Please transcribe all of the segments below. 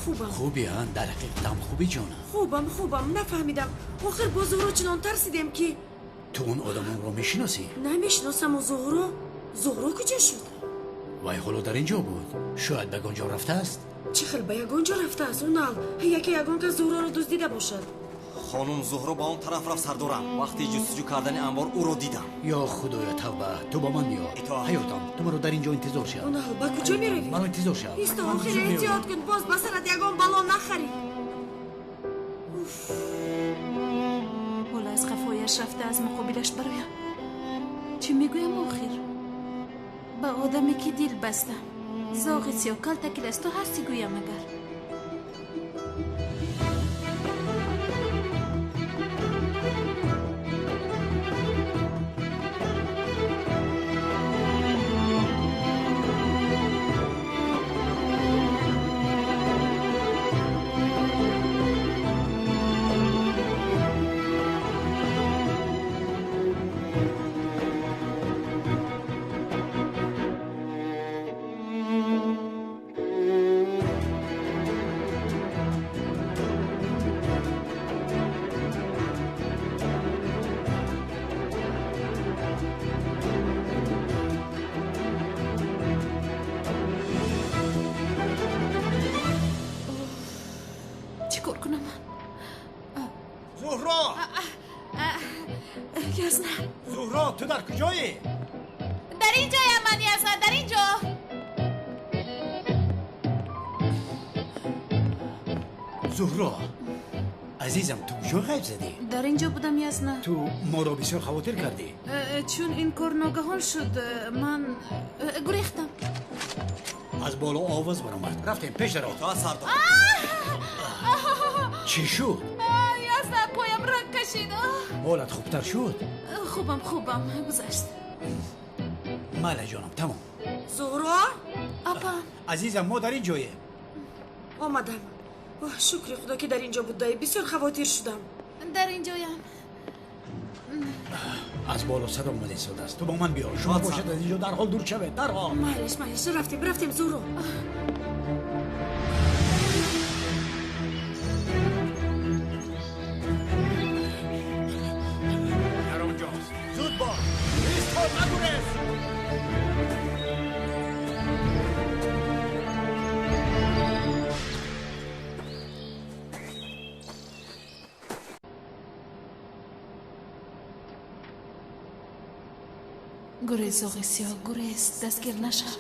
Хубам. Хубӣ, ҳа? Дар ҳақиқатам хубӣ, ҷонам? Хубам, хубам. Нафаҳмидам. Охир бо Зуҳро чунон тарсидем, ки... Ту он одамонро мешиносӣ? Намешиносам. Зуҳро? Зуҳро куҷо шуд? Вай ҳоло дар ин ҷо буд. Шояд ба ягон ҷо рафтааст. Чӣ хел ба ягон ҷо рафтааст? Унал, яке ягон кас Зуҳроро дуздида бошад. Хонум Зуҳро ба он тараф рафт, сардорам. Вақти ҷустуҷӯ кардани анбор ӯро дидам. Ё Худоя, тавба, ту бо ман биё. Ҳаётам, ту маро дар ин ҷо интизор шав. Унал, ба куҷо меравӣ? Маро интизор шав. Исто, охир эҳтиёт кун, боз ба сарат ягон бало нахарӣ. Ҳоло аз қафояш рафта аз муқобилаш бароям. Чӣ мегӯям охир? Ба одаме ки дил бастам. Зоғи сиёҳ калтакил аз ту ҳастӣ гӯям агар. Зуҳро, ту дар куҷоӣ? Дар ин ҷоям ман, Язна, дар ин ҷо. Зуҳро, азизам, ту куҷо ғайб задӣ? Дар ин ҷо будам, Язна. Ту моро бисёр хавотир кардӣ. Чун ин кор ногаҳон шуд, ман гурехтам. Аз боло овоз баромад. Рафтем, пеш даро. Сардор. Чӣ шуд? Язна, поям ранг кашид. Ҳолат хубтар шуд? Хубам, хубам, гузашт. Майла ҷонам, тамом. Зуҳро? Апа. Азизам, мо дар ин ҷоем. Омадам. Шукри Худо, ки дар ин ҷо будаӣ. Бисёр хавотир шудам. Дар ин ҷоям. Аз боло садо омада истодааст. Ту бо ман биё. Шумо бошад аз ин ҷо дарҳол дур шавед, дарҳол. Майлаш, майлаш, рафтем, рафтем, Зуҳро. Гурез, зоғи сиёҳ, гурез, дастгир нашав.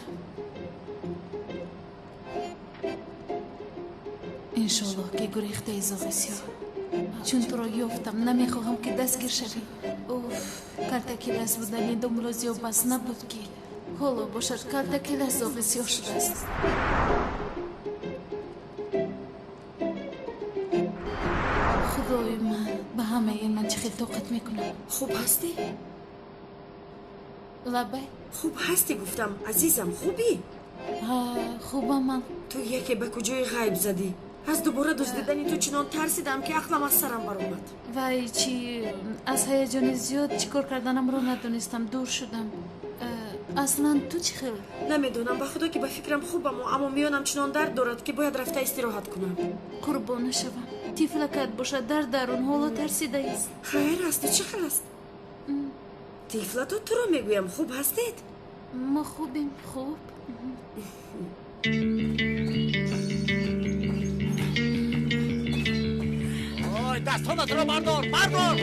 Иншоаллоҳ, ки гурехтаи, зоғи сиёҳ. Чун туро ёфтам, намехоҳам, ки дастгир шавӣ. Уф, калтакилас будани домло зиёд бас набуд, ки ҳоло бошад калтакилас зоғи сиёҳ шудааст. Худои ман, ба ҳамаи ин ман чӣ хел тоқат мекунам? Хуб ҳастӣ? Лабай. Хуб ҳастӣ гуфтам, азизам, хубӣ? Ҳа, хубам ман. Ту яке ба куҷои ғайб задӣ? Аз дубора дуздидани ту чунон тарсидам, ки ақлам аз сарам баромад. Вай, чӣ, аз ҳаяҷони зиёд чӣ кор карданамро надонистам, дур шудам. Аслан ту чӣ хел? Намедонам, ба Худо, ки ба фикрам хубаму, аммо миёнам чунон дард дорад, ки бояд рафта истироҳат кунам. Қурбона шавам. Тифлакат бошад дар дарун ҳоло тарсидаист. Хайр аст, чӣ хел аст? Тифлато туро мегӯям, хуб ҳастед? Мо хубем, хуб. Ой, дастонатро бардор, бардор!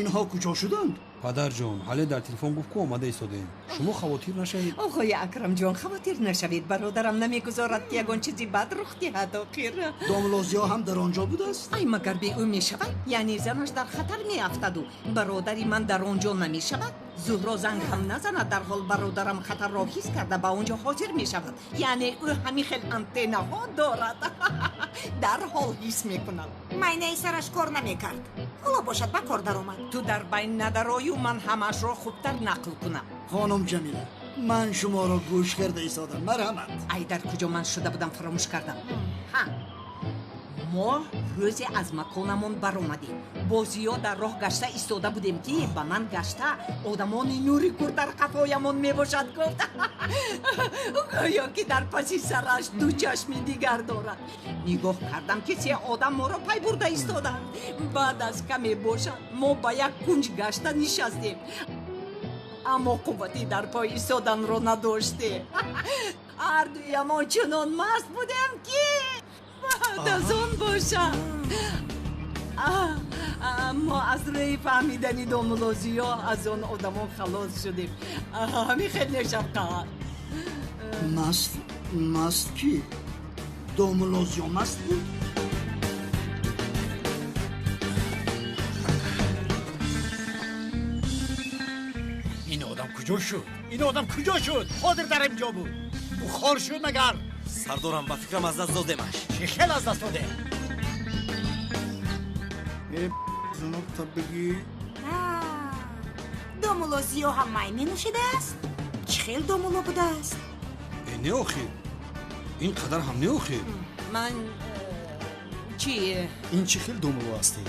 Инҳо куҷо шуданд? Падарҷон, ҳале дар телефон гуфт, ку омада истодаем. Шумо хавотир нашавед. Оғои Акрамҷон, хавотир нашавед. Бародарам намегузорад, ки ягон чизи бад рух диҳад охир. Домло Зиё ҳам дар он ҷо будааст? Ай, магар бе ӯ мешавад? Яъне занаш дар хатар меафтаду бародари ман дар он ҷо намешавад? Зуҳро занг ҳам назанад, дарҳол бародарам хатарро ҳис карда ба он ҷо ҳозир мешавад. Яъне ӯ ҳамин хел антеннаҳо дорад. Дарҳол ҳис мекунад. Майнаи сараш кор намекард. Ҳоло бошад ба кор даромад. Ту дар байн надарою, ман ҳамаашро хубтар нақл кунам. Хонум Ҷамила, ман шуморо гӯш карда истодам. Марҳамат. Ай, дар куҷо ман шуда будам, фаромӯш кардам. Ҳа, мо Рӯзе аз маконамон баромадем. Бо Зиё дар роҳ гашта истода будем, ки ба ман гашта одамони нури кур дар қафоямон мебошад гуфт. Гӯё ки дар паси сараш ду чашми дигар дорад. Нигоҳ кардам, ки се одам моро пай бурда истоданд. Баъд аз каме бошад, мо ба як кунҷ гашта нишастем, аммо қуввати дар пой истоданро надоштем. Ҳардуямон чунон маст будем, ки баъд аз он бошад, мо аз рӯи фаҳмидани домулло Зиё аз он одамон халос шудем. Ҳамин хел, Шавкат. Маст? Маст ки? Домулло Зиё маст буд? Ин одам куҷо шуд? Ин одам куҷо шуд? Ҳозир дар инҷо буд. Бухор шуд магар? Сардорам, ба фикрам, аз даст додемаш. Чӣ хел аз даст додем? Заноб, табигӣ. Домулло Зиё ҳам май менӯшидааст? Чӣ хел домулло будааст? Э, не, охир, ин қадар ҳам не, охир. Ман чӣ? Ин чӣ хел домулло ҳастӣ?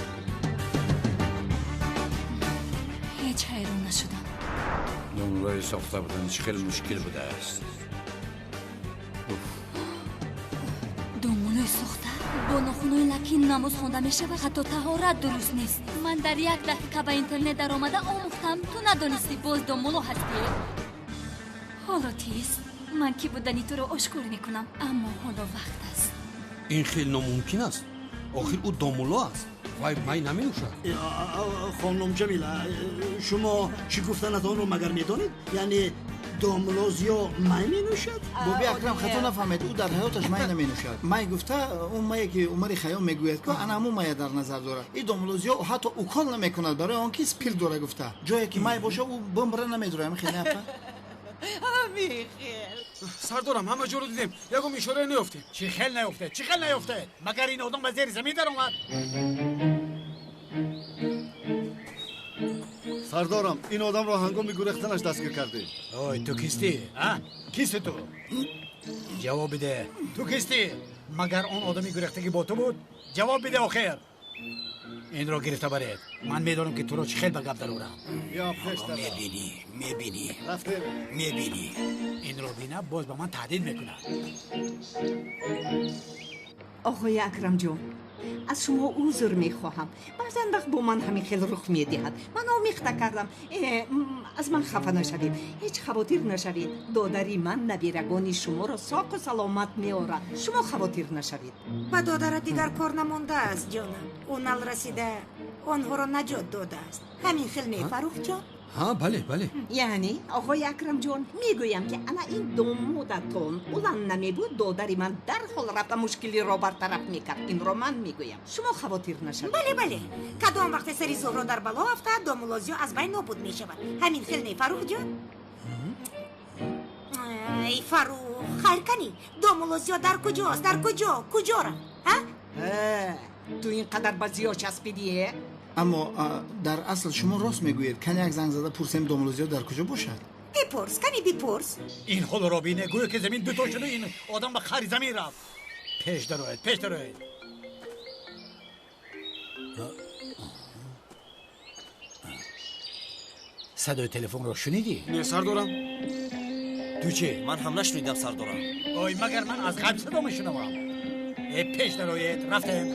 Ҳеҷ ҳайрон нашудам. Домуллои сохта будан чӣ хел мушкил будааст. Домуллои сохта бо нохунои лакин намоз хонда мешавад, ҳатто таҳорат дуруст нест. Ман дар як дақиқа ба интернет даромада омӯхтам. Ту надонистӣ, боз домулло ҳастӣ. Ҳоло тез ман ки будани туро ошкор мекунам, аммо ҳоло вақт аст. Ин хел номумкин аст. Охир ӯ домулло аст, вай май наменӯшад. Хонум Ҷамила, шумо чӣ гуфтанатонро магар медонед? Яъне домулло Зиё май менӯшад? Боби Акрам, хато нафаҳмед, ӯ дар ҳаёташ май наменӯшад. Май гуфта, он мае ки Умари Хайём мегӯяд, ку ана ҳамун мая дар назар дорад. И домулло Зиё ҳатто укол намекунад, барои он ки спирт дора гуфта. Ҷое ки май боша, ӯ бимбра намедорад. Ҳамин хел, апа? Ҳамин хел. Сардорам, ҳама ҷоро дидем, ягон ишорае наёфтем. Чӣ хел наёфтед? Чӣ хел наёфтед? Магар ин одам ба зери замин даромад? Сардорам, ин одамро ҳангоми гурехтанаш дастгир кардем. Ой, ту кистӣ, а? Кисти ту? Ҷавоб биде, ту кистӣ? Магар он одами гурехтагӣ бо ту буд? Ҷавоб биде, охир. Инро гирифта баред. Ман медонам, ки туро чӣ хел ба гап дарорам. Мебинӣ, мебинӣ, мебинӣ. Инро бина, боз ба ман таҳдид мекунад. Оғои Акрамҷон, аз шумо узр мехоҳам. Баъзан вақт бо ман ҳамин хел рух медиҳад. Ман омехта кардам. Аз ман хафа нашавед, ҳеҷ хавотир нашавед. Додари ман набирагони шуморо соқу саломат меорад. Шумо хавотир нашавед. Ба додарат дигар кор намондааст, ҷонам. Ӯ нал расида онҳоро наҷот додааст. Ҳамин хел не, Фаррухҷон? Ҳа, бале, бале. Яъне, оғои Акрамҷон, мегӯям, ки ана ин домодатон улан намебуд, додари ман дарҳол рафта мушкилиро бартараф мекард. Инро ман мегӯям, шумо хавотир нашавед. Бале, бале. Кадом вақте сари Зуҳро дар бало афтад, домулло Зиё аз байн нобуд мешавад. Ҳамин хел не, Фаррухҷон? Ай, Фаррух, хайр канӣ, домулло Зиё дар куҷост? Дар куҷо? Куҷо рафт, ҳа? Ту ин қадар ба Зиё часпидӣ? Аммо дар асл шумо рост мегӯед. Кани як занг зада пурсем, домулло Зиё дар куҷо бошад? Бипурс, кани бипурс. Ин ҳолро бине, гӯё ки замин дуто шуду ин одам ба қаъри замин рафт. Пеш дароед, пеш дароед. Садои телефонро шунидӣ? Не, сардорам. Ту чӣ? Ман ҳам нашунидам, сардорам. Ой, магар ман аз ғайб садо мешунавам? Э, пеш дароед, рафтем.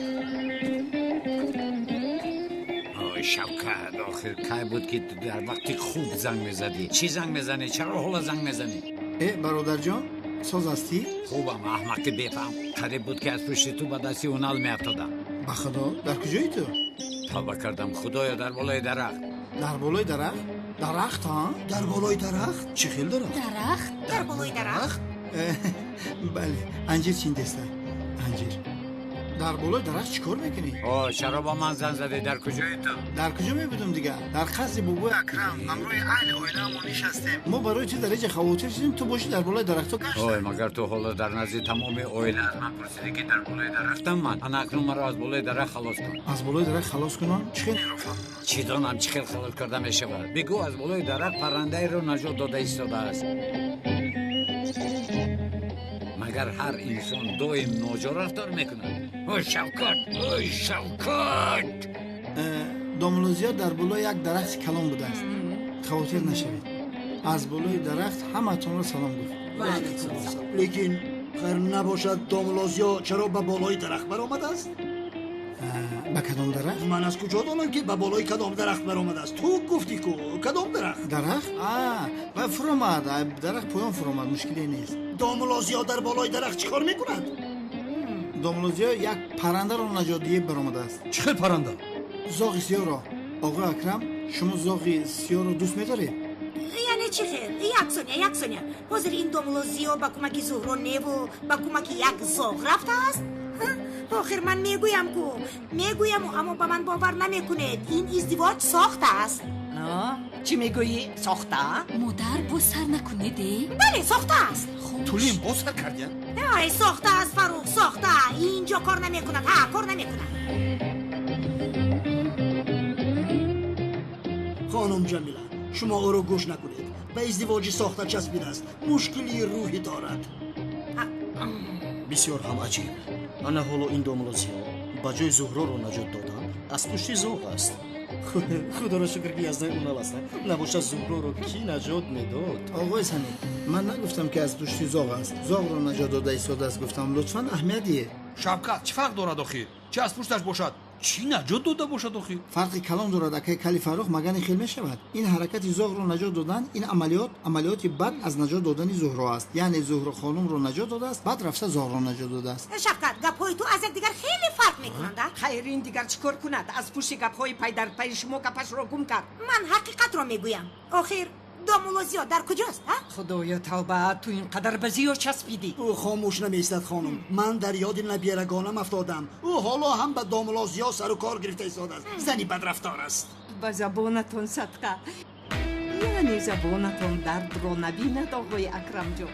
Ой, Шавкат, охир кай буд, ки ту дар вақти хуб занг мезадӣ? Чӣ занг мезанӣ? Чаро ҳола занг мезанӣ? Э, бародарҷон, соз ҳастӣ? Хубам, аҳмақи бефаҳм. Қариб буд, ки аз пушти ту ба дасти Унал меафтодам. Ба худо, дар куҷои ту? Тавба кардам, худоё, дар болои дарахт. Дар болои дарахт? Дарахт, ҳа? Дар болои дарахт? Чӣ хел дарахт? Дарахт? Дар болои дарахт? Бале, анҷир чиндеста, анҷир. Дар болои дарахт чӣ кор мекунӣ? О, чаро ба ман занг задӣ? Дар куҷои ту? Дар куҷо мебудум дигар? Дар қасри бобои Акрам ҳамроҳи аҳли оилаамон нишастем. Мо барои ту дар ҷа хавотир шудем, ту бошӣ дар болои дарахтҳо гашта. Ой, магар ту ҳоло дар назди тамоми оила аз ман пурсидӣ, ки дар болои дарахтам ман? Ана акнун маро аз болои дарахт халос кун. Аз болои дарахт халос кунам? Чӣ хел инро фаҳмам? Чӣ донам, чӣ хел халос карда мешавад? Бигӯ, аз болои дарахт паррандаеро наҷот дода истодааст. Магар ҳар инсон доим ноҷо рафтор мекунад? Ой Шавкат, ой Шавкат! Домулло Зиё дар болои як дарахти калон будааст. Хавотир нашавед. Аз болои дарахт ҳамаатонро салом гуфт. Лекин хайр набошад, домулло Зиё чаро ба болои дарахт баромадааст? Ба кадом дарахт? Ман аз куҷо донам, ки ба болои кадом дарахт баромадааст? Ту гуфтӣ ку, кадом дарахт? Дарахт? Ва фуромад, дарахт поён фуромад, мушкиле нест. Домулло Зиё дар болои дарахт чӣ кор мекунад? Домулло Зиё як паррандаро наҷот диҳӣ баромадааст. Чӣ хел парранда? Зоғи сиёҳро. Оғои Акрам, шумо зоғи сиёҳро дӯст медоред? Яъне чӣ хел? Як сония, як сония. Ҳозир ин домулло Зиё ба кӯмаки Зуҳро неву ба кӯмаки як зоғ рафтааст? Охир ман мегӯям ку, мегӯяму, аммо ба ман бовар намекунед. Ин издивоҷ сохта аст. Чӣ мегӯӣ? Сохта? Модар, боз сар накунед? Бале, сохта аст. Тулим, боз сар кардия? Ай, сохта аст, Фарух, сохта. Инҷо кор намекунад. Ҳа, кор намекунад. Хонум Ҷамила, шумо ӯро гӯш накунед. Ба издивоҷи сохта часпидааст. Мушкили рӯҳӣ дорад. Бисёр ҳам аҷиб. Ана ҳоло ин домулло Зиё ба ҷои Зуҳроро наҷот додан аз пушти зоғ аст. Худоро шукр, ки Язнаи Унал аст. Набошад, Зуҳроро кӣ наҷот медод? Оғои Самир, ман нагуфтам, ки аз пушти зоғ аст. Зоғро наҷот дода истодааст гуфтам. Лутфан аҳамият диҳед. Шавкат, чӣ фарқ дорад охир? Чӣ аз пушташ бошад, чӣ наҷот дода бошад охир? Фарқи калон дорад, акай Кали Фаррух, магар ин хел мешавад? Ин ҳаракати зоғро наҷот додан, ин амалиёт, амалиёти баъд аз наҷот додани Зуҳро аст. Яъне Зуҳро хонумро наҷот додааст, баъд рафта зоғро наҷот додааст. Шавкат, гапҳои ту аз якдигар хеле фарқ мекунанд. Хайр, ин дигар чӣ кор кунад? Аз пушти гапҳои пайдарпайи шумо гапашро гум кард. Ман ҳақиқатро мегӯям. Охир домулло Зиё дар куҷост? Худоё, тавба, ту ин қадар ба Зиё часпидӣ. Ӯ хомӯш намеистад, хонум. Ман дар ёди набирагонам афтодам. Ӯ ҳоло ҳам ба домулло Зиё сару кор гирифта истодааст. Зани бадрафтор аст. Ба забонатон садқа, яъне забонатон дардро набинад, оғои Акрамҷон.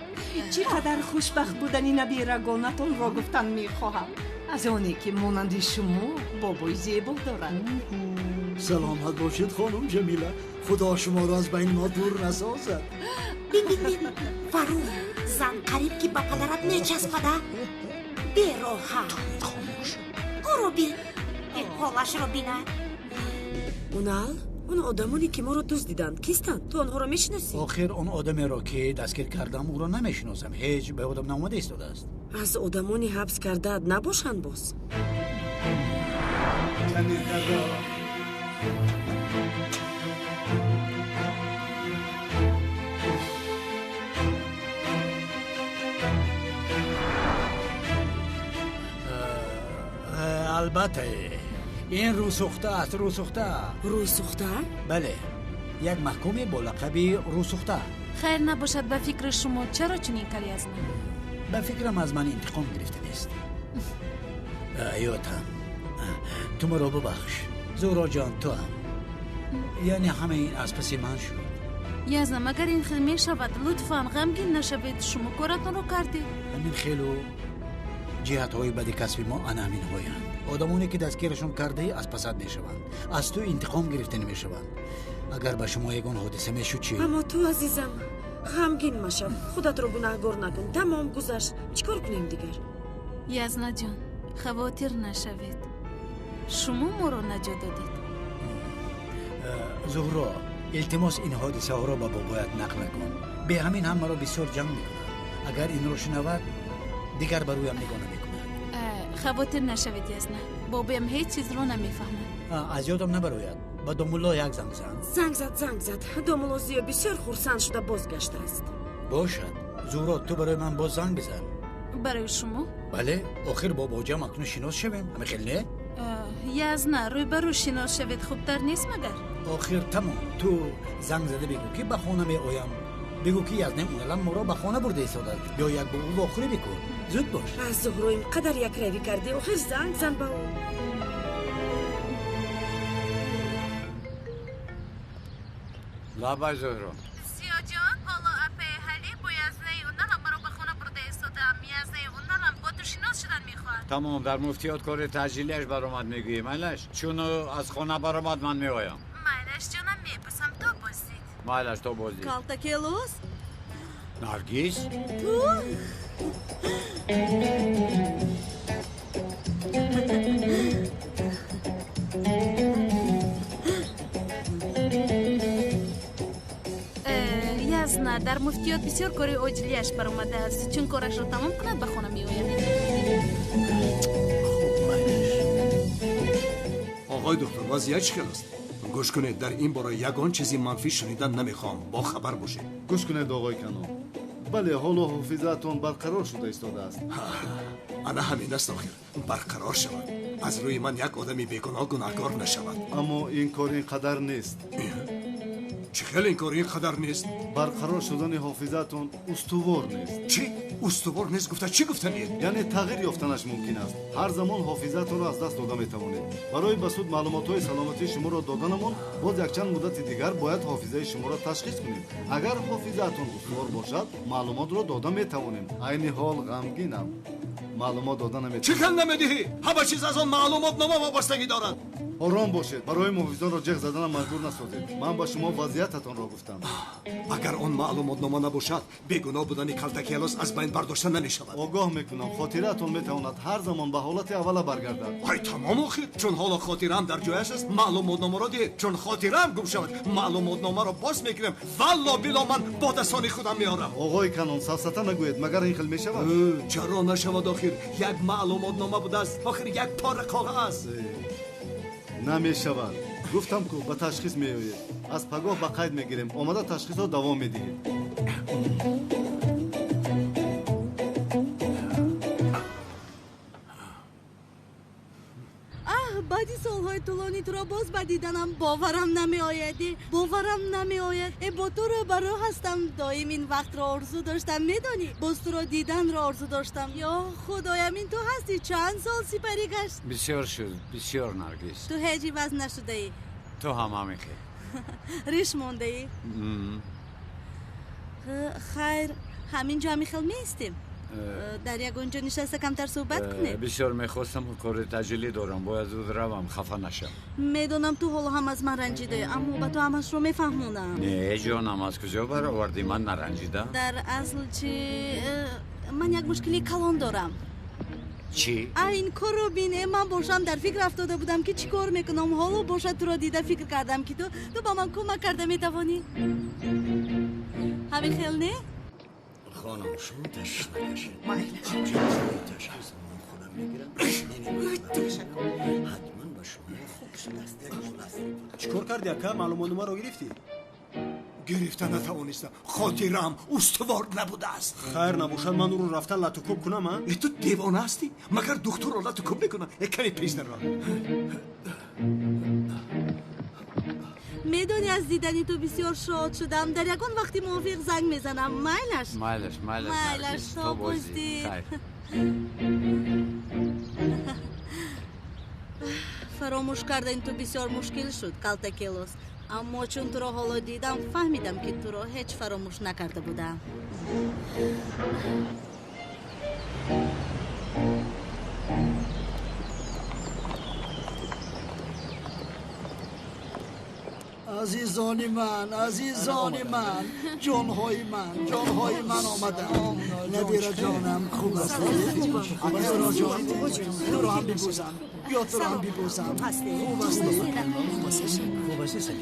Чӣ қадар хушбахт будани набирагонатонро гуфтан мехоҳам, аз оне ки монанди шумо бобои зебо дорад. Саломат бошед, хонум Ҷамила. Худо шуморо аз байни мо дур насозад. Бин, бин, бин, Фарух, зан қариб ки ба падарат мечаспада. Бероҳа. Хомӯш. Ӯро бин, ҳолашро бинад. Унал, он одамоне ки моро дуздиданд кистанд? Ту онҳоро мешиносӣ? Охир он одамеро, ки дастгир кардам, ӯро намешиносам. Ҳеҷ ба ёдам наомада истодааст. Аз одамони ҳабс кардаат набошанд боз? Албатта, ин рӯсӯхта аст, рӯсӯхта. Рӯйсӯхта? Бале, як маҳкуме бо лақаби рӯсӯхта. Хайр набошад, ба фикри шумо чаро чунин кард Язна? Ба фикрам, аз ман интиқом гирифта нест. Ҳаётам, ту маро бубахш. Зуҳроҷон, ту ҳам. Яъне ҳамаи ин аз паси ман шуд. Язна, магар ин хел мешавад? Лутфан ғамгин нашавед, шумо коратонро кардед. Ҳамин хелу ҷиҳатҳои бади касби мо ана ҳаминҳоянд. Одамоне, ки дастгирашон кардаӣ, аз пасат мешаванд, аз ту интиқом гирифта намешаванд. Агар ба шумо ягон ҳодиса мешуд чӣ? Аммо ту, азизам, ғамгин машав, худатро гунаҳгор накун. Тамом, гузашт, чӣ кор кунем дигар? Язнаҷон, хавотир нашавед, шумо моро наҷот додед. Зуҳро, илтимос, ин ҳодисаҳоро ба бобоят нақл накун. Бе ҳамин ҳам маро бисёр ҷанг мекунад. Агар инро шунавад, дигар ба рӯям нигоҳ намекунад. Хавотир нашавед, Язна, бобоям ҳеҷ чизро намефаҳмад. Аз ёдам набарояд, ба домулло як занг зан. Занг зад, занг зад. Домулло Зиё бисёр хурсанд шуда бозгаштааст. Бошад, Зуҳро, ту барои ман боз занг бизан. Барои шумо? Бале, охир бо бобоҷам акнун шинос шавем, ҳамин хел не? Язна, рӯйбарӯ шинос шавед хубтар нест магар? Охир тамом, ту занг зада бигӯ, ки ба хона меоям. Бигӯ, ки Язнаи Уналам моро ба хона бурда истодааст. Ё як бо ӯ вохӯрӣ бикун. Зуд бош. Аз Зуҳро ин қадар якравӣ кардӣ, охир занг зан ба ӯ. Лабай, Зуҳро. Зиёҷон, ҳоло апаи Ҳалим бо Язнаи Уналам маро ба хона бурда истодаам. Язнаи Уналам бо ту шинос шудан мехоҳад. Тамом, дар муфтиёт кори таъҷилиаш баромад мегӯӣ, майлаш? Чун ӯ аз хона баромад, ман меоям. Майлаш, ҷонам, мепурсам, то боздид. Майлаш, то боздид. Калтакелос? Наргиз? Ту? Язна, дар муфтиёт бисёр кори оҷилияш баромадааст. Чун корашро тамом кунад, ба хона меояд. Оғои доктор, вазъият чӣ хел аст? Гӯш кунед, дар ин бора ягон чизи манфӣ шунидан намехоҳам. Бохабар бошед. Гӯш кунед, оғои Канон. Бале, ҳоло ҳофизаатон барқарор шуда истодааст. Ана ҳамин аст охир. Барқарор шавад. Аз рӯи ман як одами бегуноҳ гунаҳкор нашавад. Аммо ин кор ин қадар нест. Чӣ хел ин кор ин қадар нест? Барқарор шудани ҳофизаатон устувор нест. Чӣ? Устувор нест гуфта чӣ гуфтанед? Яъне тағйир ёфтанаш мумкин аст. Ҳар замон ҳофизаатонро аз даст дода метавонед. Барои ба суд маълумотҳои саломатии шуморо доданамон боз якчанд муддати дигар бояд ҳофизаи шуморо ташхис кунем. Агар ҳофизаатон устувор бошад, маълумотро дода метавонем. Айни ҳол ғамгинам. Маълумот дода наметавонем. Чӣ хел намедиҳӣ? Ҳама чиз аз он маълумотнома вобастагӣ дорад. Ором бошед. Барои муҳофизонро ҷеғ заданам маҷбур насозед. Ман ба шумо вазъиятатонро гуфтам. Агар он маълумотнома набошад, бегуноҳ будани Калтакелос аз байн бардошта намешавад. Огоҳ мекунам, хотираатон метавонад ҳар замон ба ҳолати аввала баргардад. Ай, тамом охир. Чун ҳоло хотираам дар ҷояш аст, маълумотномаро диҳед. Чун хотираам гум шавад, маълумотномаро боз мекунем. Валло било ман бо дастони худам меорам. Оғои Канон, сафсата нагӯед, магар ин хел мешавад? Чаро нашавад охир? Як маълумотнома будааст, охир як пора коғаз. Намешавад. Гуфтам ку ба ташхис меоед. Аз пагоҳ ба қайд мегирем. Омада ташхисро давом медиҳед. Аҳ, баъди солҳои тӯлонӣ туро боз ба диданам боварам намеояд. Боварам намеояд. Бо ту рӯбарӯ ҳастам. Доим ин вақтро орзу доштам, медонӣ? Боз туро диданро орзу доштам. Ё худоям, ин ту ҳастӣ? Чанд сол сипарӣ гашт? Бисёр шуд, бисёр, Наргиз. Ту ҳеҷ иваз нашудаӣ. Ту ҳам ҳамин хел. Риш мондаӣ. Хайр, ҳамин ҷо ҳамин хел меистем. Дар ягон ҷо нишаста камтар суҳбат кунем. Бисёр мехостам, кори таҷилӣ дорам, бояд зуд равам, хафа нашам. Медонам, ту ҳоло ҳам аз ман ранҷидаӣ, аммо ба ту ҳамашро мефаҳмонам. Не, ҷонам, аз куҷо баровардӣ? Ман наранҷидам. Дар асл чи, ман як мушкилии калон дорам. Чӣ? А ин корро бин, ман бошам дар фикр афтода будам, ки чӣ кор мекунам. Ҳоло бошад туро дида фикр кардам, ки ту ба ман кӯмак карда метавонӣ. Ҳамин хел не? Хонум, шумо ташвиш накашед. Ташхис ман худам мегирам. Ҳатман ба шумо хуб шудааст. Чӣ кор кардӣ, ака? Маълумотномаро гирифтӣ? Гирифта натавонистам. Хотираам устувор набудааст. Хайр набошад, ман ӯро рафта латукӯб кунам, а? Ту девона ҳастӣ? Магар духтурро латукӯб мекунад? Каме пеш даро. Медонӣ, аз дидани ту бисёр шод шудам. Дар ягон вақти мувофиқ занг мезанам. Майлаш? Майлаш, майлаш. Майлаш, то боздид. Фаромӯш кардани ту бисёр мушкил шуд, Калтакелос. Аммо чун туро ҳоло дидам, фаҳмидам, ки туро ҳеҷ фаромӯш накарда будам. Азизони ман, азизони ман, ҷонҳои ман, ҷонҳои ман омаданд. Набира ҷонам, хуб ҳастӣ? Ҷон, туро ҳам бибӯсам. Биё туро ҳам бибӯсам. Хуб ҳастӣ?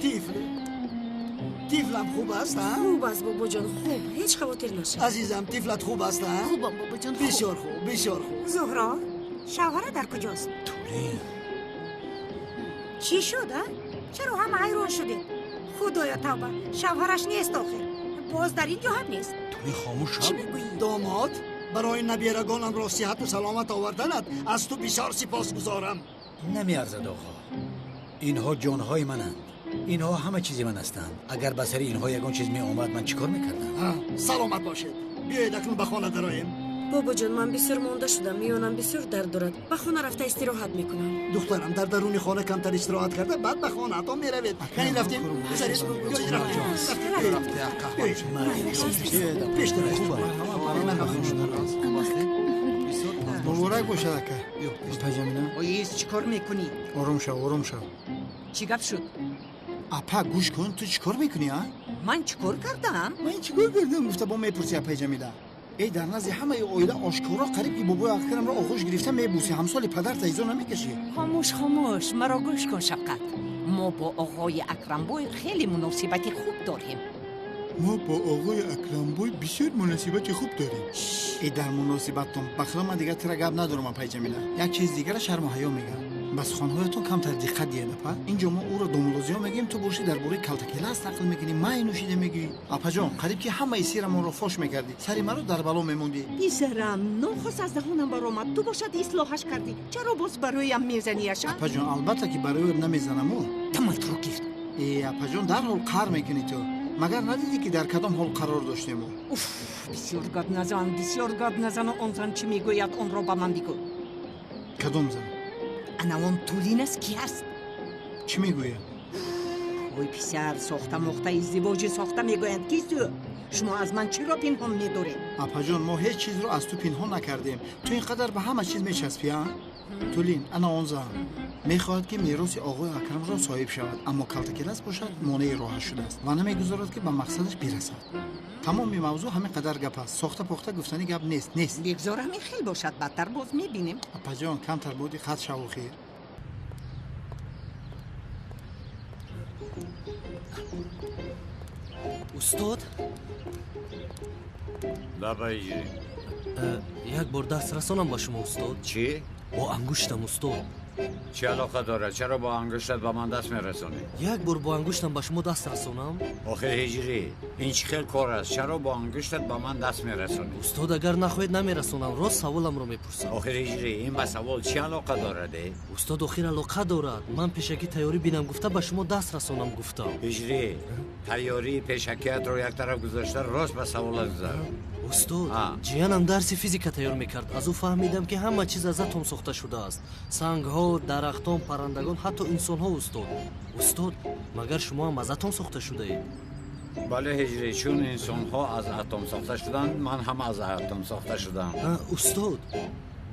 Тифл, тифлам хуб аст? Хуб аст, бобоҷон, хуб. Ҳеҷ хавотир нашав. Азизам, тифлат хуб аст? Хубам, бобоҷон. Бисёр хуб, бисёр хуб. Зуҳро, шавҳара дар куҷост? Тулин. Чӣ шуд, а? Чаро ҳама ҳайрон шудед? Худоё, тавба, шавҳараш нест охир. Боз дар ин ҷо ҳам нест. Тулин, хомӯш шав. Чӣ мегӯӣ? Домод, барои набирагонамро сиҳату саломат оварданат аз ту бисёр сипосгузорам. Намеарзад, оғо. Инҳо ҷонҳои мананд. Инҳо ҳама чизи ман ҳастанд. Агар ба сари инҳо ягон чиз меомад, ман чӣ кор мекардам? Саломат бошед. Биёед акнун ба хона дароем. Бобоҷон, ман бисёр монда шудам, миёнам бисёр дард дорад. Ба хона рафта истироҳат мекунам. Духтарам, дар даруни хона камтар истироҳат карда, баъд ба хонаатон меравед. Кани рафтем? Муборак бошад, ака. Апа Ҷамила. Оиз, чӣ кор мекунӣ? Ором шав, ором шав. Чӣ гап шуд? Апа, гӯш кун, ту чӣ кор мекунӣ, а? Ман чӣ кор кардам? Ман чӣ кор кардам? Гуфта бо мепурсӣ, апаи Ҷамила. Эй, дар назди ҳамаи оила ошкоро қариб ки бобои Акрамро оғӯш гирифта мебӯсӣ. Ҳамсоли падарта изо намекашӣ. Хомӯш, хомӯш, маро гӯш кун, Шавкат. Мо бо оғои Акрамбой хеле муносибати хуб дорем. Мо бо оғои Акрамбой бисёр муносибати хуб дорем. Э, дар муносибаттон ба худо ман дигар тира гап надорам, апай Ҷамила. Як чиз дигара шарму ҳаё мегӯям. Ба суханҳоятон камтар диққат диҳед, апа. Инҷо мо ӯро домулозиё мегӯем, ту бошӣ дар бораи калтакелас нақл мекунӣ, май нӯшида мегӯӣ. Апаҷон, қариб ки ҳамаи сирамонро фош мекардӣ, сари маро дар бало мемондӣ. Писарам, нохост аз даҳонам баромад, ту бошад ислоҳаш кардӣ. Чаро боз бароям мезаниаш? Апаҷон, албатта ки барои намезанаму. Таматро гирд. Э, апаҷон, дарҳол қаҳр мекунӣ ту. Магар надидӣ ки дар кадом ҳол қарор доштему? Уф, бисёр гап назан, бисёр гап назану он зан чӣ мегӯяд, онро ба ман бигӯ. Кадом зан? Ана он Тулинас ки аст? Чӣ мегӯяд? Ой, писар, сохта мохта издивоҷи сохта мегӯянд. Кист ӯ? Шумо аз ман чиро пинҳон медоред? Апаҷон, мо ҳеҷ чизро аз ту пинҳон накардем. Ту ин қадар ба ҳама чиз мечаспӣ, а? Тулин, ана он зан мехоҳад ки мероси оғои Акрамро соҳиб шавад, аммо калтакелас бошад монеи роҳаш шудааст ва намегузорад ки ба мақсадаш бирасад. Тамоми мавзӯъ ҳамин қадар гап аст. Сохта похта гуфтани гап нест, нест. Бигзор ҳамин хел бошад, баъдтар боз мебинем. Апаҷон, камтар бо диққат шаву хир. Устод? Лабаи. Як бор даст расонам ба шумо, устод? Чӣ? Бо ангуштам, устод. Чӣ алоқа дорад? Чаро бо ангуштат ба ман даст мерасонӣ? Як бор бо ангуштам ба шумо даст расонам? Охир ҳиҷрӣ, ин чӣ хел кор аст? Чаро бо ангуштат ба ман даст мерасонӣ? Устод, агар нахоҳед намерасонам, рост саволамро мепурсам. Охир ҳиҷрӣ, ин ба савол чӣ алоқа дорад? Устод, охир алоқа дорад. Ман пешакӣ тайёрӣ бинам гуфта ба шумо даст расонам гуфтам. Ҳиҷрӣ, тайёрии пешакиятро як тараф гузошта рост ба саволат гузар. Устод, ҷиянам дарси физика тайёр мекард. Аз ӯ фаҳмидам ки ҳама чиз аз атом сохта шудааст. Сангҳо, дарахтон, паррандагон, ҳатто инсонҳо, устод. Устод, магар шумо ҳам аз атом сохта шудаед? Бале, ҳиҷрӣ, чун инсонҳо аз атом сохта шуданд, ман ҳам аз атом сохта шудам. Устод,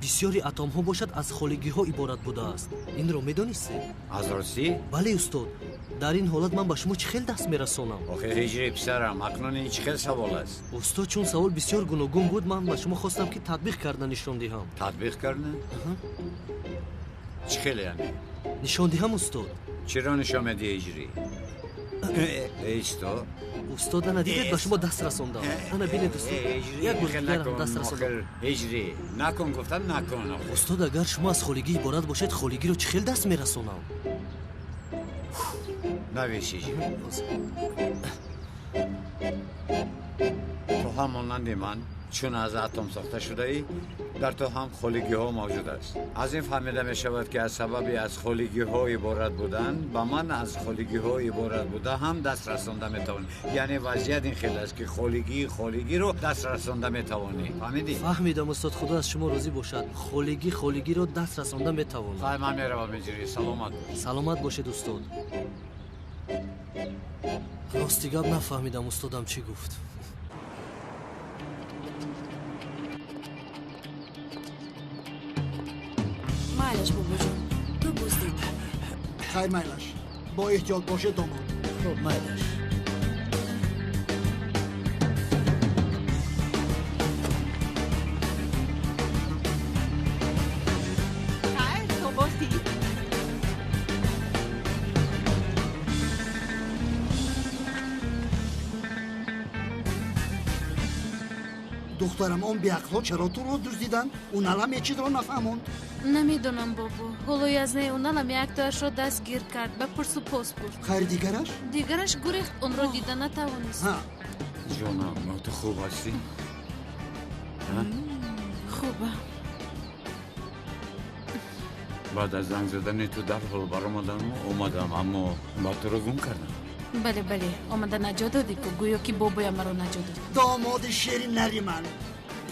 бисёри атомҳо бошад аз холигиҳо иборат будааст. Инро медонистед? Аз ростӣ? Бале, устод. Дар ин ҳолат ман ба шумо чӣ хел даст мерасонам? Охир ҳиҷрӣ, писарам, акнун ин чӣ хел савол аст? Устод, чун савол бисёр гуногун буд, ман ба шумо хостам ки татбиқ карда нишон диҳам. Татбиқ карда? Чӣ хел яъне? Нишон диҳам, устод. Чиро нишон медиҳӣ, ҳиҷрӣ? Исто. Устод, ана дидед, ба шумо даст расондам. Ана бинед, устод, як бор дигарам даст расондам. Ҳиҷрӣ, накун гуфтам, накун. Устод, агар шумо аз холигӣ иборат бошед, холигиро чӣ хел даст мерасонам? Навиш, ҳиҷрӣ. Ту ҳам монанди ман чун аз атом сохта шудаӣ, дар ту ҳам холигиҳо мавҷуд аст. Аз ин фаҳмида мешавад ки аз сабаби аз холигиҳо иборат будан ба ман аз холигиҳо иборат буда ҳам даст расонда метавонӣ. Яъне вазъият ин хел аст ки холигии холигиро даст расонда метавонӣ. Фаҳмидӣ? Фаҳмидам, устод, худо аз шумо розӣ бошад. Холигӣ холигиро даст расонда метавонад. Хай, ман меравам, ҳиҷрӣ. Саломат бош. Саломат бошед, устод. Рости гап нафаҳмидам устодам чӣ гуфт. Майлаш, бобоҷон, ту буздид. Хайр, майлаш, бо эҳтиёт бошед, домод. Хуб, майлаш. Хайр, то боз дид. Духтарам, он беақлҳо чаро туро дуздиданд? Уналам ҳеҷ чизро нафаҳмонд. Намедонам, бобо. Ҳоло язнаи уналам яктоашро дастгир кард, ба пурсу пос бурд. Хайр, дигараш? Дигараш гурехт, онро дида натавонист. Ҷонам, ту хуб ҳастӣ? Хубам. Баъд аз занг задани ту дарҳол баромадаму омадам, аммо ба туро гум кардам. Бале, бале, омада наҷот додӣ ку, гӯё ки бобоям маро наҷот дод. Домоди шери нари ман,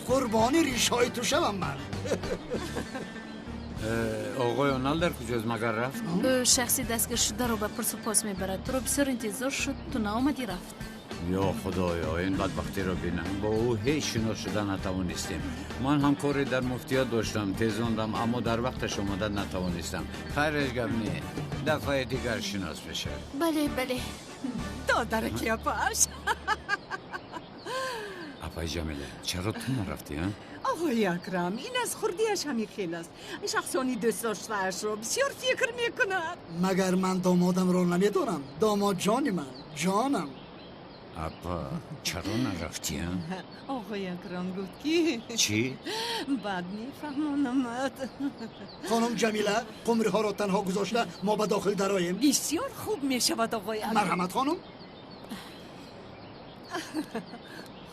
қурбони ришҳои ту шавам ман. Оғои Онал дар куҷост, магар рафт? Ӯ шахси дастгиршударо ба пурсу пос мебарад. Туро бисёр интизор шуд, ту наомадӣ, рафт. Ё худоё, ин бадбахтиро бинам. Бо ӯ ҳеҷ шинос шуда натавонистем. Ман ҳам коре дар муфтиёт доштам, тезондам, аммо дар вақташ омада натавонистам. Хайр, ҳеҷ гап не, дафъаи дигар шинос мешавем. Бале, бале. Додараки апааш. Апай Ҷамила, чаро ту нарафтӣ, а? Оғои Акрам, ин аз хурдиаш ҳамин хел аст. Шахсони дӯстдоштаашро бисёр фикр мекунад. Магар ман домодамро намедонам? Домод ҷони ман, ҷонам. Апа, чаро нарафтӣ, а? Оғои Акрам гуфт ки чӣ? Баъд мефаҳмонамад. Хонум Ҷамила, қумриҳоро танҳо гузошта мо ба дохил дароем. Бисёр хуб мешавад, оғои Акрам. Марҳамат, хонум.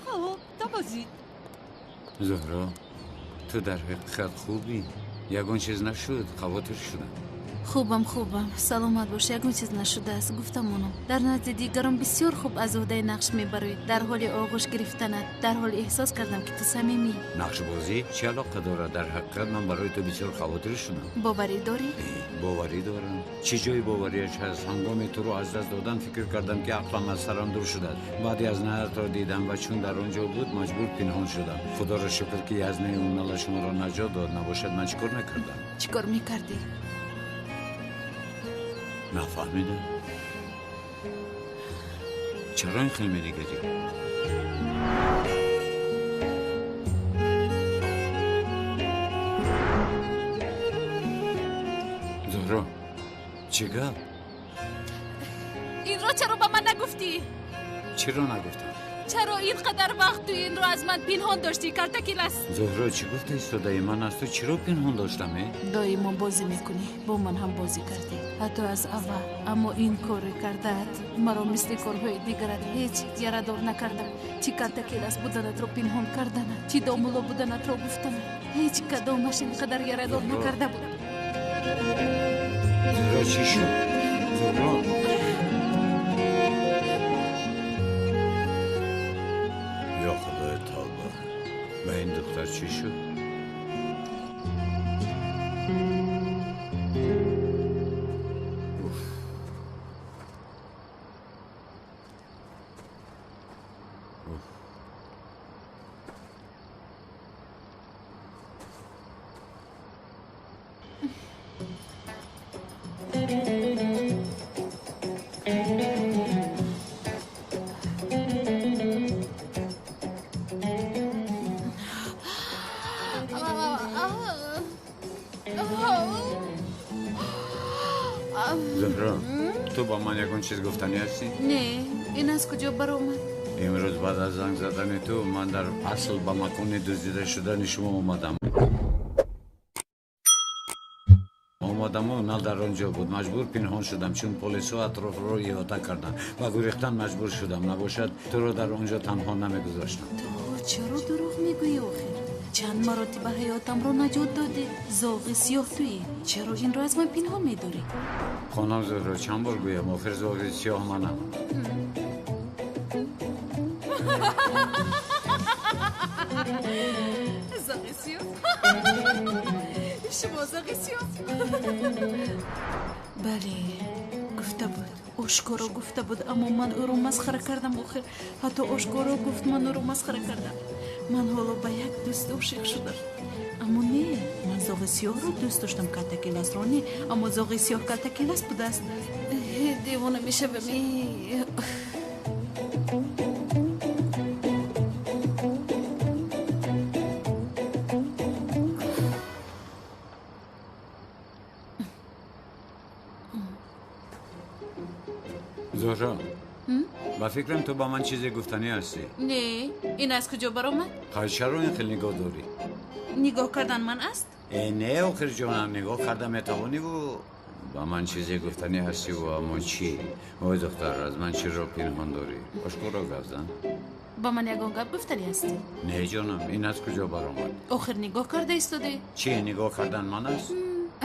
Хуб, табозид. Зуҳро, ту дар ҳақиқат хубӣ? Ягон чиз нашуд, хавотир шудам. Хубам, хубам, саломат бош, ягон чиз нашудааст, гуфтам онам. Дар назди дигарон бисёр хуб аз уҳдаи нақш мебароӣ. Дар ҳоли оғӯш гирифтанат, дар ҳол эҳсос кардам, ки ту самимӣ. Нақшбозӣ чӣ алоқа дорад? Дар ҳақиқат ман барои ту бисёр хавотир шудам. Боварӣ дорӣ? Боварӣ дорам. Чӣ ҷои бовариаш ҳаст? Ҳангоми туро аз даст додан фикр кардам, ки ақлам аз сарам дур шудааст. Баъде аз наҳртро дидам ва чун дар он ҷо буд, маҷбур пинҳон шудам. Худоро шукр, ки язнаи унала шуморо наҷот дод. Набошад, ман чӣ кор мекардам? Чӣ кор мекардӣ? Нафаҳмидам. Чаро ин хел менигарӣ? Зуҳро, чӣ гап? Инро чаро ба ман нагуфтӣ? Чиро нагуфтам? Чаро ин қадар вақт ту инро аз ман пинҳон доштӣ, калтакилас? Зуҳро, чӣ гуфта истодаӣ? Ман аз ту чиро пинҳон доштам, э? Доимо бозӣ мекунӣ, бо ман ҳам бозӣ кардӣ, ҳатто аз аввал. Аммо ин кори кардаат маро мисли корҳои дигарат ҳеҷ ярадор накардам. Чӣ калтакилас буданатро пинҳон карданат, чӣ домулло буданатро гуфтанат, ҳеҷ кадомаш ин қадар ярадор накарда буд. Зуҳро, чӣ шуд? Зуҳро, ё худои тавба, ба ин духтар чӣ шуд? Зуҳро, ту ба ман ягон чиз гуфтанӣ ҳастӣ? Не, ин аз куҷо баромад? Имрӯз баъд аз занг задани ту ман дар асл ба макони дуздида шудани шумо омадам. Омадаму нал дар он ҷо буд. Маҷбур пинҳон шудам, чун полисҳо атрофро иҳота карданд. Ба гурехтан маҷбур шудам. Набошад, туро дар он ҷо танҳо намегузоштам. Ту чаро дурӯғ мегӯӣ охир? Чанд маротиба ҳаётамро наҷот додӣ. Зоғи сиёҳ туӣ. Чаро инро аз ман пинҳон медорӣ? Хонам Зуҳро, чанд бор гӯям, охир зоғи сиёҳ манам. Зоғи сиёҳ? Шумо зоғи сиёҳ? Бале, гуфта буд. Ошкоро гуфта буд, аммо ман ӯро масхара кардам охир. Ҳатто ошкоро гуфт, ман ӯро масхара кардам. Ман ҳоло ба як дӯст ошиқ шудам. Аммо не, ман зоғи сиёҳро дӯст доштам, калтакиласро не. Аммо зоғи сиёҳ калтакилас будааст. Девона мешавам. Зуҳро, ба фикрам ту ба ман чизе гуфтанӣ ҳастӣ. Не, ин аз куҷо баромад? Хай, чаро ин хел нигоҳ дорӣ? Нигоҳ кардан ман аст? Э, не, охир ҷонам, нигоҳ карда метавониву ба ман чизе гуфтанӣ ҳастиву, аммо чӣ? Ой духтар, аз ман чиро пинҳон дорӣ? Ошкоро гап зан. Ба ман ягон гап гуфтанӣ ҳастӣ? Не ҷонам, ин аз куҷо баромад? Охир нигоҳ карда истодаӣ. Чӣ, нигоҳ кардан ман аст?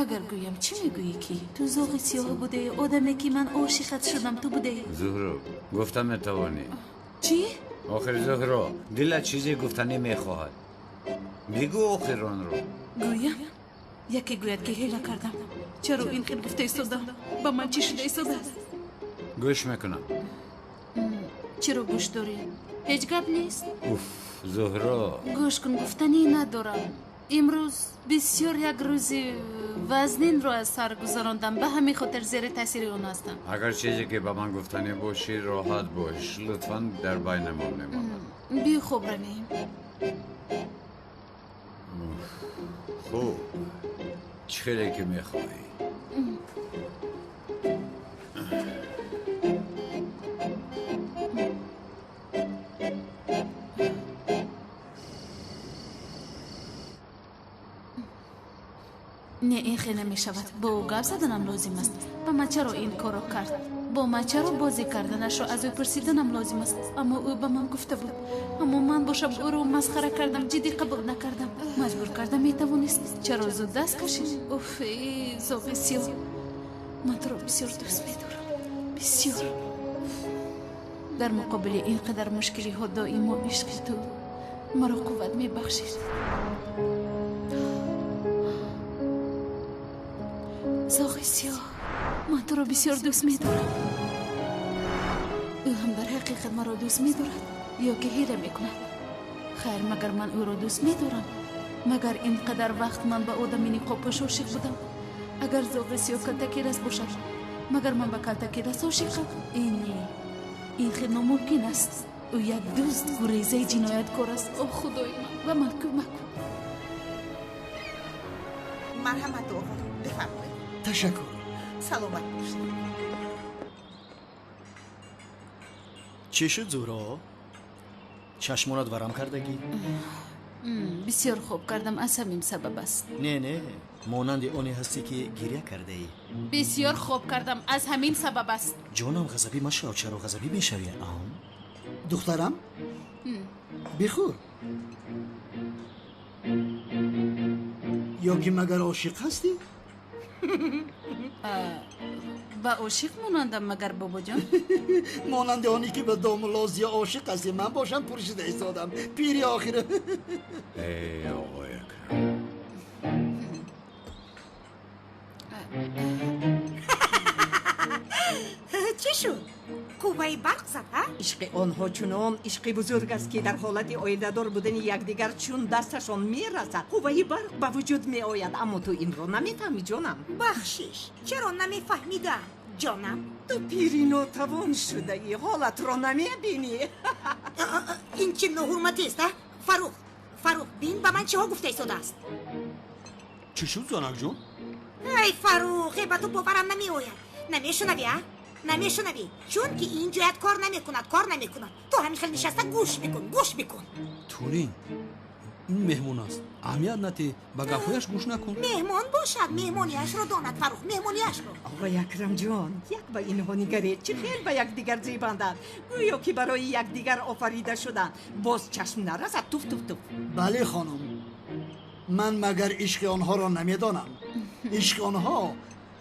Агар гӯям, чӣ мегӯӣ ки? Ту зоғи сиёҳ будаӣ, одаме ки ман ошиқат шудам, ту будаӣ. Зуҳро, гуфта метавонӣ. Чӣ? Охир Зуҳро, дилат чизе гуфтанӣ мехоҳад. Бигӯ охир онро. Гӯям? Яке гӯяд ки ҳела кардам. Чаро ин хел гуфта истодам? Ба ман чӣ шуда истодааст? Гӯш мекунам. Чаро гӯш дорӣ? Ҳеҷ гап нест. Уф, Зуҳро. Гӯш кун, гуфтанӣ надорам. Имрӯз бисёр як рӯзи вазнинро аз сар гузарондам, ба ҳамин хотир зери таъсири он ҳастам. Агар чизе ки ба ман гуфтанӣ бошӣ, роҳат бош, лутфан дар байнамон мемонад. Биё хоб равем. Хуб, чӣ хеле ки мехоҳӣ. Не, ин хел намешавад. Бо ӯ гап заданам лозим аст. Ба ман чаро ин корро кард? Бо ман чаро бозӣ карданашро аз ӯ пурсиданам лозим аст? Аммо ӯ ба ман гуфта буд. Аммо ман бошам ӯро масхара кардам, ҷиддӣ қабул накардам. Маҷбур карда метавонист. Чаро зуд даст кашид? Уф, эй зоғи сиёҳ, ман туро бисёр дӯст медорам, бисёр. Дар муқобили ин қадар мушкилиҳо доимо ишқи ту маро қувват мебахшид. Зоғи сиёҳ, ман туро бисёр дӯст медорам. Ӯ ҳам дар ҳақиқат маро дӯст медорад ё ки ҳила мекунад? Хайр, магар ман ӯро дӯст медорам? Магар ин қадар вақт ман ба одами ниқобпӯш ошиқ будам? Агар зоғи сиёҳ калтакирас бошад, магар ман ба калтакирас ошиқам? Ин не, ин хел номумкин аст. Ӯ як дӯст, гурезаи ҷинояткор аст. О худои ман, ба ман кӯмак кун. Марҳамат оғо, бифармоед. Ташаккур. Саломат бошед. Чӣ шуд, Зуҳро? Чашмонат варам кардагӣ? Бисёр хоб кардам, аз ҳамин сабаб аст. Не, не, монанди оне ҳастӣ ки гиря кардаӣ. Бисёр хоб кардам, аз ҳамин сабаб аст. Ҷонам, ғазабӣ машав. Чаро ғазабӣ мешавӣ? Ам духтарам, бихӯр. Ё ки магар ошиқ ҳастӣ? Ба ошиқ монандам магар, бобоҷон? Монанди оне ки ба домулло Зиё ошиқ ҳастӣ. Ман бошам пуршида истодам, пири охир. Эй оғои Акрам, Чӣ шуд? Қувваи барқ зад, ҳа? Ишқи онҳо чунон ишқи бузург аст, ки дар ҳолати оиладор будани якдигар чун дасташон мерасад, қувваи барқ ба вуҷуд меояд. Аммо ту инро намефаҳмӣ, ҷонам. Бахшиш, чаро намефаҳмидам, ҷонам? Ту пири нотавон шудаӣ, ҳолатро намебинӣ. Ин чӣ ноҳурматист, а? Фарух, Фарух, бин ба ман чиҳо гуфта истодааст. Чӣ шуд, занакҷон? Ай Фарух, ба ту боварам намеояд. Намешунавӣ, а? Намешунавӣ, чунки ин ҷоят кор намекунад, кор намекунад. Ту ҳамин хел нишаста гӯш бикун, гӯш бикун. Тулин, ин меҳмон аст, аҳамият натӣ, ба гапҳояш гӯш накун. Меҳмон бошад, меҳмониашро донад, Фарух, меҳмониашро. Оғои Акрамҷон, як ба инҳо нигаред, чӣ хел ба якдигар зебанданд, гӯё ки барои якдигар офарида шуданд. Боз чашм нарасад, туф туф туф. Бале хонум, ман магар ишқи онҳоро намедонам? Ишқи онҳо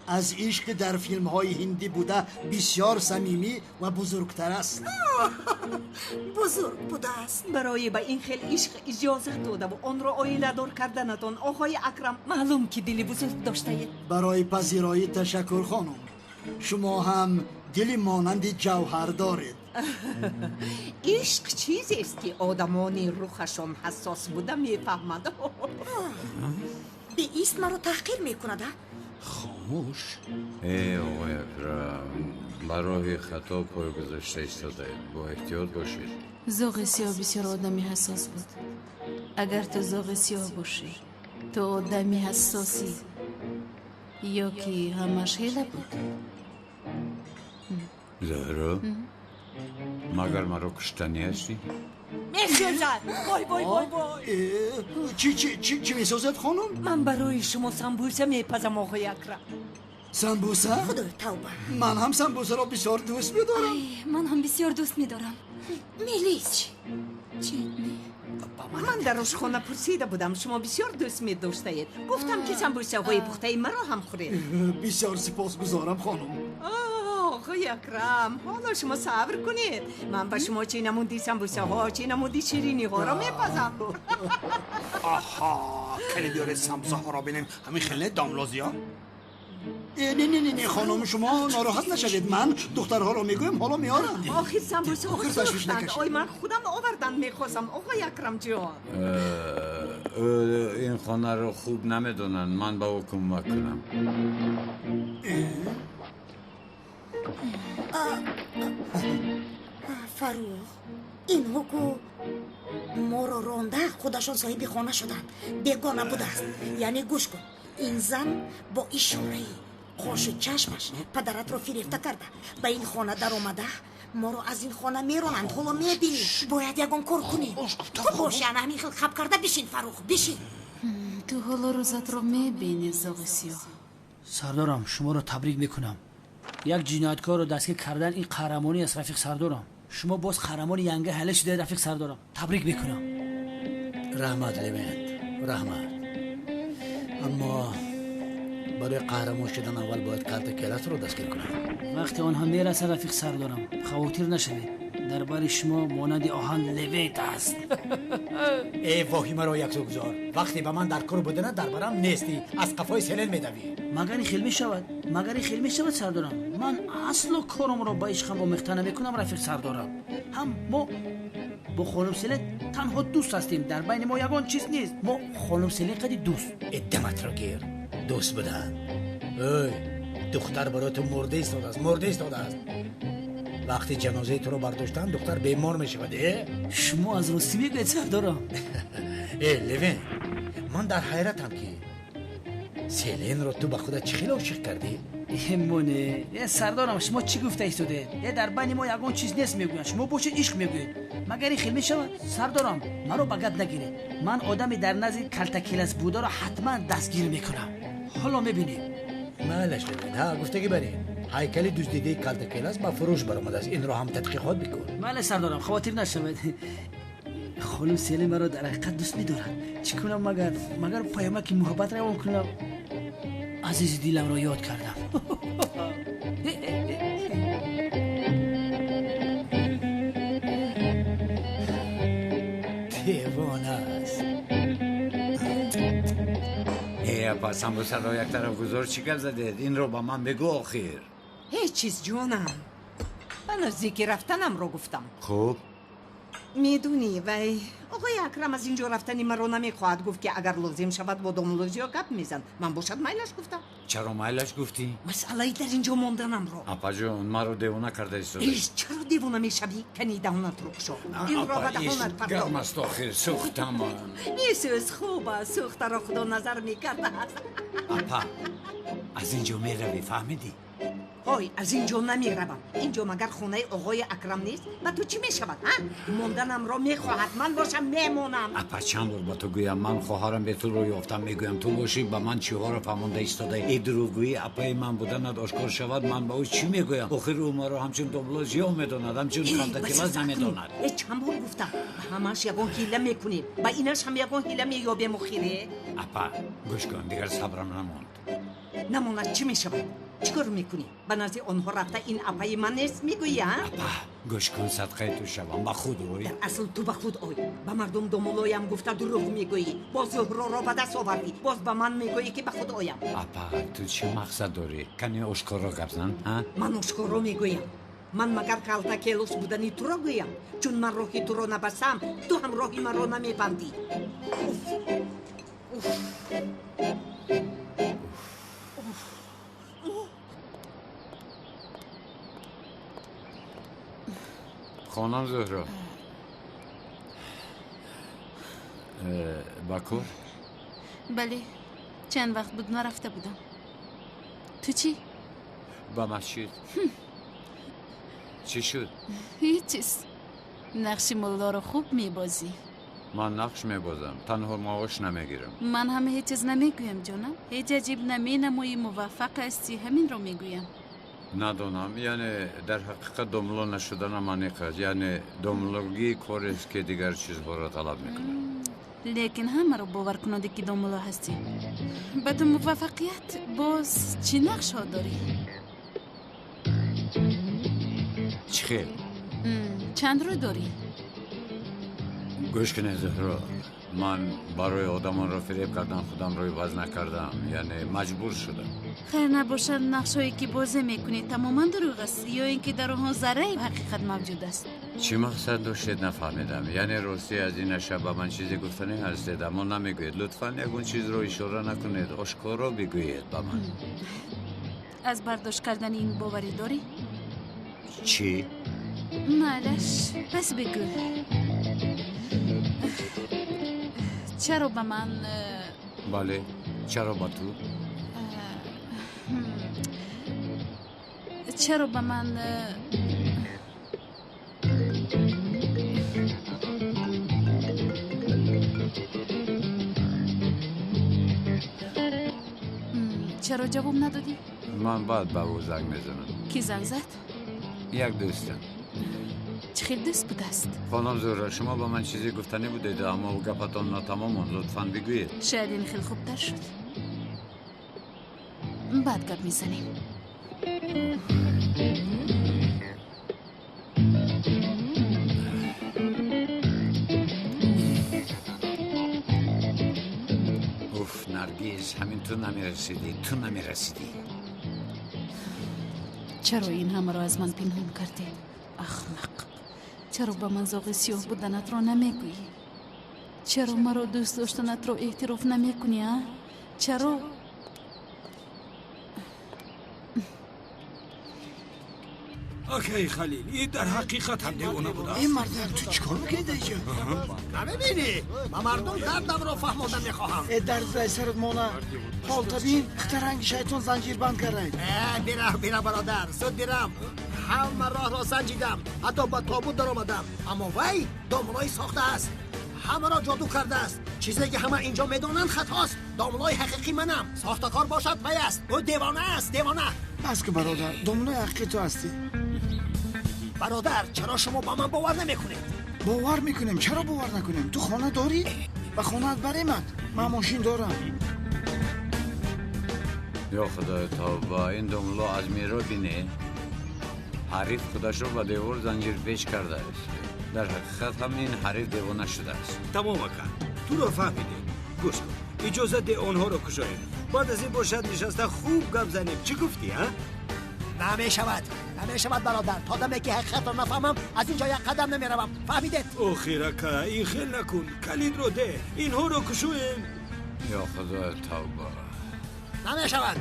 аз ишқи дар филмҳои ҳиндӣ буда бисёр самимӣ ва бузургтар аст. Бузург будааст. Барои ба ин хел ишқ иҷозат додаву онро оиладор карданатон, оғои Акрам, маълум ки дили бузург доштаед. Барои пазироӣ ташаккур, хонум. Шумо ҳам дили монанди ҷавҳар доред. Ишқ чизест ки одамони рухашон ҳассос буда мефаҳманд. Беист маро таҳқир мекунад, а? Хомӯш. Эй оғои Акрам, ба роҳи хато пой гузошта истодаед, бо эҳтиёт бошед. Зоғи сиёҳ бисёр одами ҳассос буд. Агар ту зоғи сиёҳ бошӣ, ту одами ҳассосӣ. Ё ки ҳамаш ҳила буд? Зуҳро, магар маро куштанӣ ҳастӣ? Месӯзад! Вой, вой, вой, вой! Чӣ, чӣ, чӣ, чӣ месозад, хонум? Ман барои шумо самбуса мепазам, оғои Акрам. Самбуса? Худои тавба! Ман ҳам самбусаро бисёр дӯст медорам. Ман ҳам бисёр дӯст медорам. Мелис! Чӣ? Ман дар ошхона пурсида будам, шумо бисёр дӯст медоштаед. Гуфтам ки самбусаҳои пухтаи маро ҳам хӯред. Бисёр сипосгузорам, хонум. Оғои Акрам, ҳоло шумо сабр кунед. Ман ба шумо чӣ намуди самбусаҳо, чӣ намуди шириниҳоро мепазам. Аҳа, кани биёред самбусаҳоро бинем. Ҳамин хеле домлозиё? Не, не, не, не, хонум, шумо нороҳат нашавед. Ман духтарҳоро мегӯям, ҳоло меоранд. Охир самбусаҳо Охир ташвиш сӯхтанд. накашед. Ой, ман худам овардан мехостам, оғои Акрамҷон. Ин хонаро хуб намедонанд, ман ба ӯ кӯмак кунам. Фаррух, инҳо ку моро ронда худашон соҳиби хона шуданд. Бегона будааст. Яъне гӯш кун, ин зан бо ишораи қошу чашмаш падаратро фирефта карда, ба ин хона даромада, моро аз ин хона меронанд. Ҳоло мебинӣ, бояд ягон кор кунем. Ту боши, ана ҳамин хел хаб карда бишин. Фаррух, бишин. Ту ҳоло рӯзатро мебинӣ, зоғи сиёҳ. Сардорам, шуморо табрик мекунам. Як ҷинояткорро дастгир кардан ин қаҳрамонӣ аст, рафиқ сардорам. Шумо боз қаҳрамони янга ҳале шудаед, рафиқ сардорам. Табрик мекунам. Раҳмат, Левент, раҳмат. Аммо барои қаҳрамон шудан аввал бояд Калта Келасро дастгир кунам. Вақте онҳо мерасад, рафиқ сардорам, хавотир нашавед. Дар бари шумо монанди оҳан Левент аст. Э, воҳимаро яксӯ гузор. Вақте ба ман дар кор будана дар барам нестӣ, аз қафои Селен медавӣ. Магар ин хел мешавад? Магар ин хел мешавад, сардорам? Ман асло коромро ба ишқам омехта намекунам, рафиқ сардорам. Ҳам мо бо хонум Селен танҳо дӯст ҳастем. Дар байни мо ягон чиз нест. Мо хонум Селен қади дӯст. Э, даматро гир, дӯст будан. Ой, духтар барои ту мурда истодааст, мурда истодааст. Вақти ҷанозаи туро бардоштан, духтар бемор мешавад. Э, шумо аз ростӣ мегӯед, сардорам? Э, Левен, ман дар ҳайратам, ки Селенро ту ба худат чӣ хел ошиқ кардӣ? Моне, э, сардорам, шумо чӣ гуфта истодед? Э, дар байни мо ягон чиз нест мегӯянд, шумо бошед ишқ мегӯед. Магар ин хел мешавад? Сардорам, маро ба гап нагиред. Ман одами дар назди Калтакелас бударо ҳатман дастгир мекунам. Ҳоло мебинем. Майлаш, Левен, ҳа, гуфтагӣ барем. Ҳайкали дуздидаи Калтакелас ба фурӯш баромадааст. Инро ҳам тадқиқот бикун. Бале, сардорам, хавотир нашавед. Хонум Селен маро дар ҳақиқат дӯст медорад. Чӣ кунам магар? Магар паёмаки муҳаббат равон кунам? Азизи диламро ёд кардам. Девона аст. Э, апа, самбусаро як тараф гузор, чӣ гап задед? Инро ба ман бигӯ охир. Ҳеҷ чиз, ҷонам. Ба наздики рафтанамро гуфтам. Хуб. Медунӣ, вай оғои Акрам аз ин ҷо рафтани маро намехоҳад. Гуфт, ки агар лозим шавад, бо домулло Зиё гап мезан. Ман бошад майлаш гуфтам. Чаро майлаш гуфтӣ? Масъалаи дар ин ҷо монданамро. Апаҷон, маро девона карда истода. Иш, чаро девона мешавӣ? Кани даҳонатро кушо, инро ба даҳонат партоб. Гарм аст охир, сӯхтам. Месӯз, хуб аст, сӯхтаро Худо назар мекардааст. Апа, аз ин ҷо меравӣ, фаҳмидӣ? Ҳой, аз ин ҷо намеравам. Ин ҷо магар хонаи оғои Акрам нест? Ба ту чӣ мешавад, а? Монданамро мехоҳад, ман бошам мемонам. Апа, чанд бор ба ту гӯям, ман хоҳарам Бетулро ёфтам мегӯям, ту бошӣ ба ман чиҳоро фаҳмонда истодаӣ. Э, дурӯғгӯии апаи ман буданат ошкор шавад, ман ба ӯ чӣ мегӯям? Охир ӯ маро ҳамчун домулло Зиё медонад, ҳамчун Калтакелас намедонад. Э, чанд бор гуфтам, ба ҳамааш ягон ҳила мекунем, ба инаш ҳам ягон ҳила меёбему хире. Апа, гӯш кун, дигар сабрам намонд. Намонад, чӣ мешавад? Чӣ кор мекунӣ? Ба назди онҳо рафта, ин апаи ман нест мегӯӣ, а? Апа, гӯш кун, садқаи ту шавам, ба худ ой. Дар асл ту ба худ ой. Ба мардум домуллоям гуфта дурӯғ мегӯӣ. Боз Зуҳроро ба даст овардӣ, боз ба ман мегӯӣ, ки ба худ оям. Апа, ту чӣ мақсад дорӣ? Кани ошкоро гап зан, а? Ман ошкоро мегӯям. Ман магар Калтакелос будани туро гӯям? Чун ман роҳи туро набастам, ту ҳам роҳи маро намебандӣ. Уф, уф. Хонам Зуҳро, ба кор? Бале, чанд вақт буд нарафта будам. Ту чӣ? Ба масҷид. Чӣ шуд? Ҳеҷ чиз. Нақши муллоро хуб мебозӣ. Ман нақш мебозам, танҳо маош намегирам. Ман ҳам ҳеҷ чиз намегӯям, ҷонам. Ҳеҷ аҷиб наменамоӣ, муваффақ ҳастӣ, ҳаминро мегӯям. Надонам, яъне дар ҳақиқат домулло нашуданам аниқ аст. Яъне домуллогӣ корест, ки дигар чизҳоро талаб мекунад. Лекин ҳамаро бовар кунонде, ки домулло ҳастӣ. Ба ту муваффақият. Боз чӣ нақшҳо дорӣ? Чӣ хел? Чанд рӯй дорӣ? Гӯш кунед, Зуҳро, Ман барои одамонро фиреб кардан худамро иваз накардам, яъне маҷбур шудам. Хайр набошад, нақшҳое ки бозӣ мекунӣ тамоман дурӯғ аст ё ин ки дар онҳо зарраи ҳақиқат мавҷуд аст? Чӣ мақсад доштед нафаҳмидам. Яъне ростӣ аз ин аша ба ман чизе гуфтанӣ ҳастед, аммо намегӯед. Лутфан ягон чизро ишора накунед, ошкоро бигӯед ба ман. Аз бардошт кардани ин боварӣ дорӣ? Чӣ? Майлаш, пас бигӯ. Чаро ба ман? Бале, чаро ба ту? Чаро ба ман? Чаро ҷавоб надодӣ? Ман баъд ба ӯ занг мезанам. Кӣ занг зад? Як дӯстам. Чӣ хел дӯст будааст? Хонум Зуҳра, шумо ба ман чизе гуфтанӣ будед, аммо гапатон нотамом монд. Лутфан бигӯед. Шояд ин хел хубтар шуд. Баъд гап мезанем. Уф, Наргиз, ҳамин ту намерасидӣ, ту намерасидӣ. Чаро ин ҳамаро аз ман пинҳон кардӣ? Ахмақ, чаро ба ман зоғи сиёҳ буданатро намегӯӣ? Чаро маро дӯст доштанатро эътироф намекунӣ, а? Чаро? Акаи Халил, ин дар ҳақиқат ҳам девона будааст. Ин мардак, ту чӣ кор мекунӣ дар инҷо? Намебинӣ? Ба мардум дардамро фаҳмода мехоҳам. Э, дард ай сарат мона. Ҳол табин, хитаранги шайтон занҷирбанд кардай. Э, бирав, бирав, бародар, зуд бирав. Ҳама роҳро санҷидам, ҳатто ба тобут даромадам. Аммо вай домулои сохтааст. Ҳамаро ҷоду кардааст. Чизе ки ҳама инҷо медонанд хатост. Домулои ҳақиқӣ манам. Сохтакор бошад вай аст. Ӯ девона аст, девона. Бас ки бародар, домулои ҳақиқӣ ту ҳастӣ. Бародар, чаро шумо ба ман бовар намекунед? Бовар мекунем, чаро бовар накунем? Ту хона дорӣ? Ба хонаат баремад. Ман мошин дорам. Ё Худои тавба, ин домуло аз меро бине. Ҳариф худашро ба девор занҷирпеч кардааст. Дар ҳақиқат ҳам ин ҳариф девона шудааст. Тамом ака, туро фаҳмидем. Гӯш кун, иҷозат де онҳоро кушоем. Баъд аз ин бошад нишаста хуб гап занем. Чӣ гуфтӣ, а? Намешавад, намешавад бародар. То даме ки ҳақиқатро нафаҳмам, аз ин ҷо як қадам намеравам. Фаҳмидед? Охир ака, ин хел накун. Калидро де, инҳоро кушоем. Ё Худои тавба. Намешавад.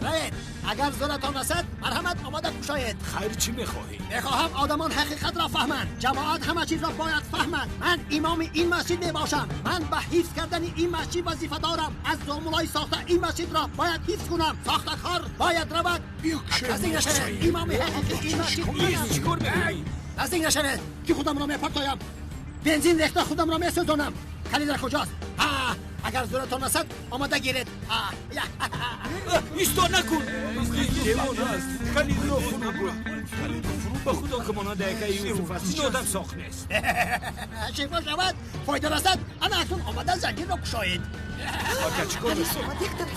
Равед, агар зӯратон расад, марҳамат омода кушоед. Хайр, чӣ мехоҳӣ? Мехоҳам одамон ҳақиқатро фаҳманд. Ҷамоат ҳама чизро бояд фаҳмад. Ман имоми ин масҷид мебошам. Ман ба ҳифз кардани ин масҷид вазифа дорам. Аз домулои сохта ин масҷидро бояд ҳифз кунам. Сохтакор бояд равад. Наздик нашавед. Имоми ҳақиқии ин масҷид манам. Чӣ кор мекунӣ? Наздик нашавед, ки худамро мепартоям. Бензин рехта худамро месӯзонам. Калид дар куҷост? Агар зӯратон расад, омода гиред. Исто накун! Девона аст. Калидро фурӯ бур. Калидро фурӯ ба худо ки монанди акаи Юсуф аст. Ин одам соқ нест. Шифо шавад, фоида расад. Ана акнун омада занҷирро кушоед. Ака, чӣ кор мекунӣ?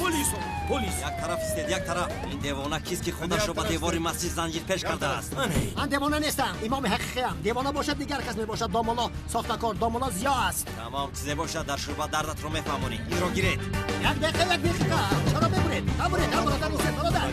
Полис, полис. Як тараф истед, як тараф. Ин девона кист ки худашро ба девори масҷид занҷирпеш кардааст? Ман девона нестам, имоми ҳақиқиам. Девона бошад дигар кас мебошад. Домуло сохтакор, домуло зиё аст. Тамом, чизе бошад дар шӯъба дардатро мефаҳмонӣ. Инро гиред. Як дақиқа, як дақиқа. Чаро мебуред? Набуред, бародар, истед, бародар.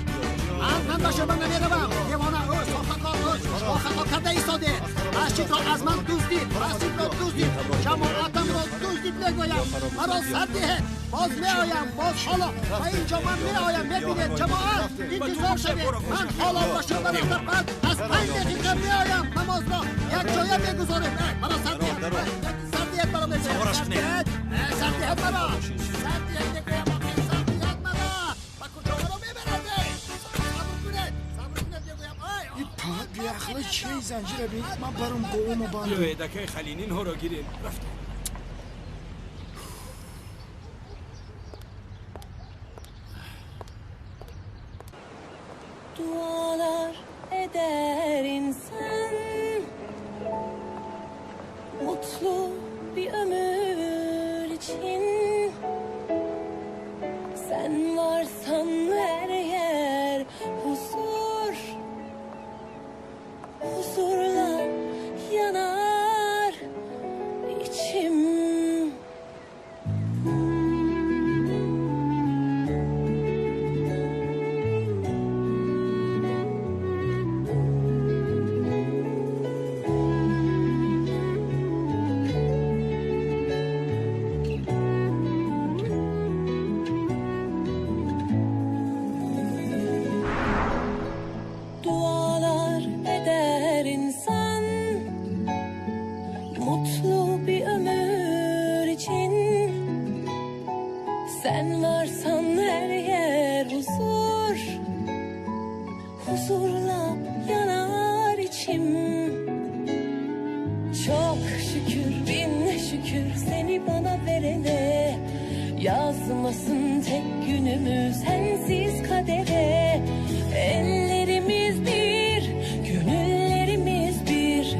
Ман ба шӯъба намеравам. Девона ӯ, сохтакор ӯ. Шумо хато карда истодед. Масҷидро аз ман дуздид, масҷидро дуздид, ҷамоатамро дуздид мегӯям. Маро сар диҳед. Боз меоям, боз ҳоло ба ин ҷо ман меоям. Мебинед ҷамоат, интизор шавед. Ман ҳоло ба шӯъба рафта баъд аз 5 дақиқа меоям. Намозро як ҷоя мегузорем. Маро сар диҳед, сар диҳед маро мегӯям. Сар диҳед маро, сар диҳед мегӯям. Сар диҳед маро. Ба куҷо маро мебаред? Сабр кунед, сабр кунед мегӯям. Беақлӣ чӣ занҷира бин? Ман баром говумо банд. Биёед акаи Халил, инҳоро гирем. Рафтем. Dualar eder insan, mutlu bir ömür için. Sen varsan her yer huzur, huzurla yanar içim. Sen varsan her yer huzur, huzurla yanar içim. Çok şükür, bin şükür seni bana verene. Yazmasın tek günümü sensiz kadere. Ellerimiz bir, gönüllerimiz bir.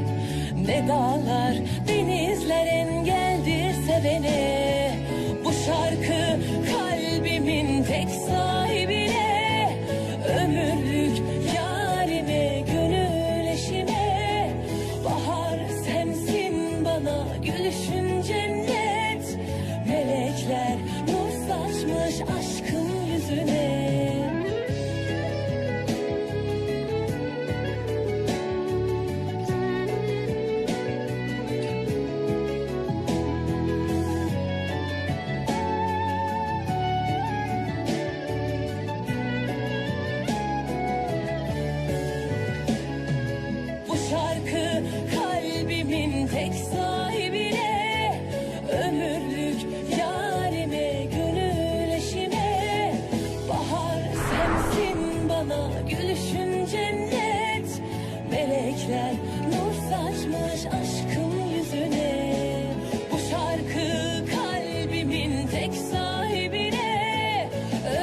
Ne dağlar, denizler engeldir sevene. Bu şarkı kalbimin tek sahibine. Ömürlük yarime, gönül eşime. Bahar sensin bana, gülüşün cennet. Melekler nur saçmış aşkın yüzüne. Bu şarkı kalbimin tek sahibine, ömürlük yarime, gönül eşime. Bahar sensin bana, gülüşün cennet. Melekler nur saçmış aşkın yüzüne. Bu şarkı kalbimin tek sahibine,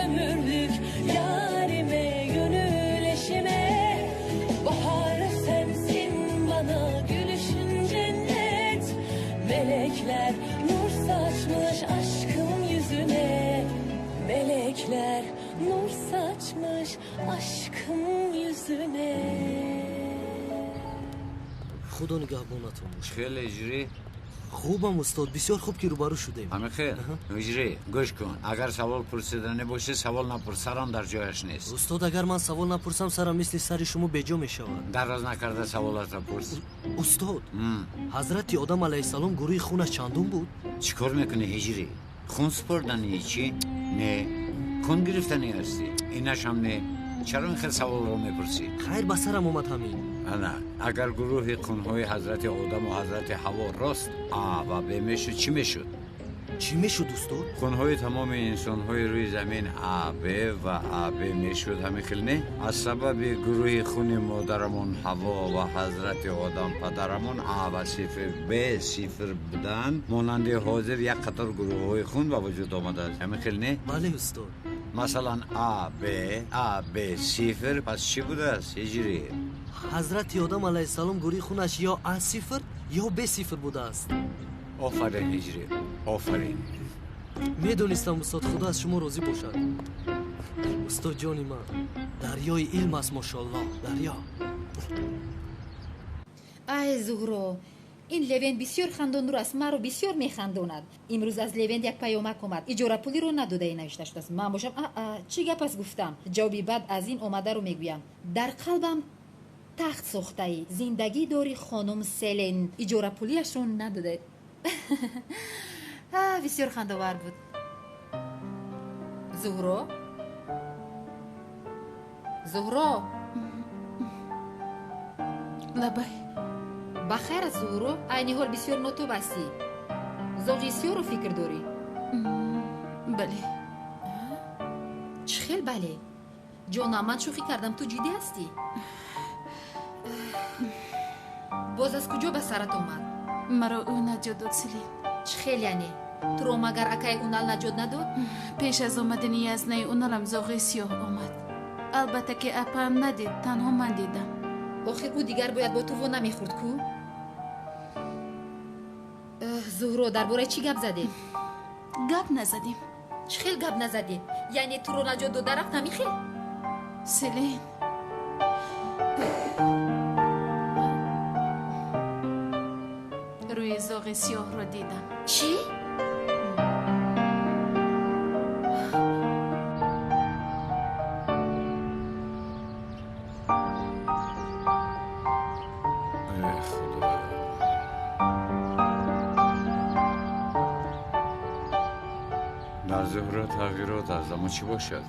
ömürlük yarime, gönül eşime. Bahar sensin bana, gülüşün cennet. Melekler nur saçmış aşkın yüzüne. Melekler nur saçmış aşkın yüzüne. Худо нигаҳбонатон бошад. Хеле иҷрӣ? Хубам устод, бисёр хуб ки рӯбарӯ шудем. Ҳамин хел? Иҷрӣ, гӯш кун. Агар савол пурсиданӣ бошӣ, савол напурс, сарам дар ҷояш нест. Устод, агар ман савол напурсам, сарам мисли сари шумо беҷо мешавад. Дароз накарда саволатро пурс. Устод, ҳазрати Одам алайҳиссалом гурӯҳи хунаш чандум буд? Чӣ кор мекунӣ, ҳиҷрӣ? Хун супорданӣ чӣ? Не. Хун гирифтанӣ ҳастӣ? Инашам не. Чаро ин хел саволро мепурсӣ? Хайр, ба сарам омад ҳамин. Ана, агар гурӯҳи хунҳои ҳазрати Одаму ҳазрати Ҳаво рост А ва Б мешуд, чӣ мешуд? Чӣ мешуд, устод? Хунҳои тамоми инсонҳои рӯи замин А, Б ва А, Б мешуд, ҳамин хел не? Аз сабаби гурӯҳи хуни модарамон Ҳаво ва ҳазрати Одам падарамон А ва сифр Б сифр будан, монанди ҳозир як қатор гурӯҳҳои хун ба вуҷуд омадааст. Ҳамин хел не? Бале, устод. Масалан, А, Б, А, Б сифр пас чӣ будааст, ҳиҷрӣ? Ҳазрати Одам алайҳиссалом гурӯҳи хунаш ё А сифр ё Б сифр будааст. Офарин, ҳиҷрӣ, офарин. Медонистам, устод, худо аз шумо розӣ бошад. Устод ҷони ман, дарёи илм аст, мошоаллоҳ, дарё. Ай Зуҳро, ин Левент бисёр хандонур аст, маро бисёр механдонад. Имрӯз аз Левент як паёмак омад. Иҷорапулиро надодаи навишта шудааст. Ман бошам, аа, чӣ гап аст гуфтам. Ҷавоби баъд аз ин омадаро мегӯям. Дар қалбам тахт сохтаӣ, зиндагӣ дори хонум Селен. Иҷорапулиашро надода. Бисёр хандовар буд. Зуҳро? Зуҳро? Лабай. Ба хайр аст, Зуҳро? Айни ҳол бисёр нотоб ҳастӣ. Зоғи сиёҳро фикр дорӣ? Бале. Чӣ хел бале? Ҷонам, ман шӯхӣ кардам, ту ҷиддӣ ҳастӣ? Боз аз куҷо ба сарат омад? Маро ӯ наҷот дод, Селин. Чӣ хел яъне? Туро магар акаи Унал наҷот надод? Пеш аз омадани язнаи Уналам зоғи сиёҳ омад. Албатта ки апаам надид, танҳо ман дидам. Охир ӯ дигар бояд бо ту во намехӯрд ку? Зуҳро, дар бораи чӣ гап задем? Гап назадем. Чӣ хел гап назадем? Яъне туро наҷот дода рафт ҳамин хел? Селин, рӯи зоғи сиёҳро дидам. Чӣ? Дар Зуҳро тағйирот аст, аммо чӣ бошад?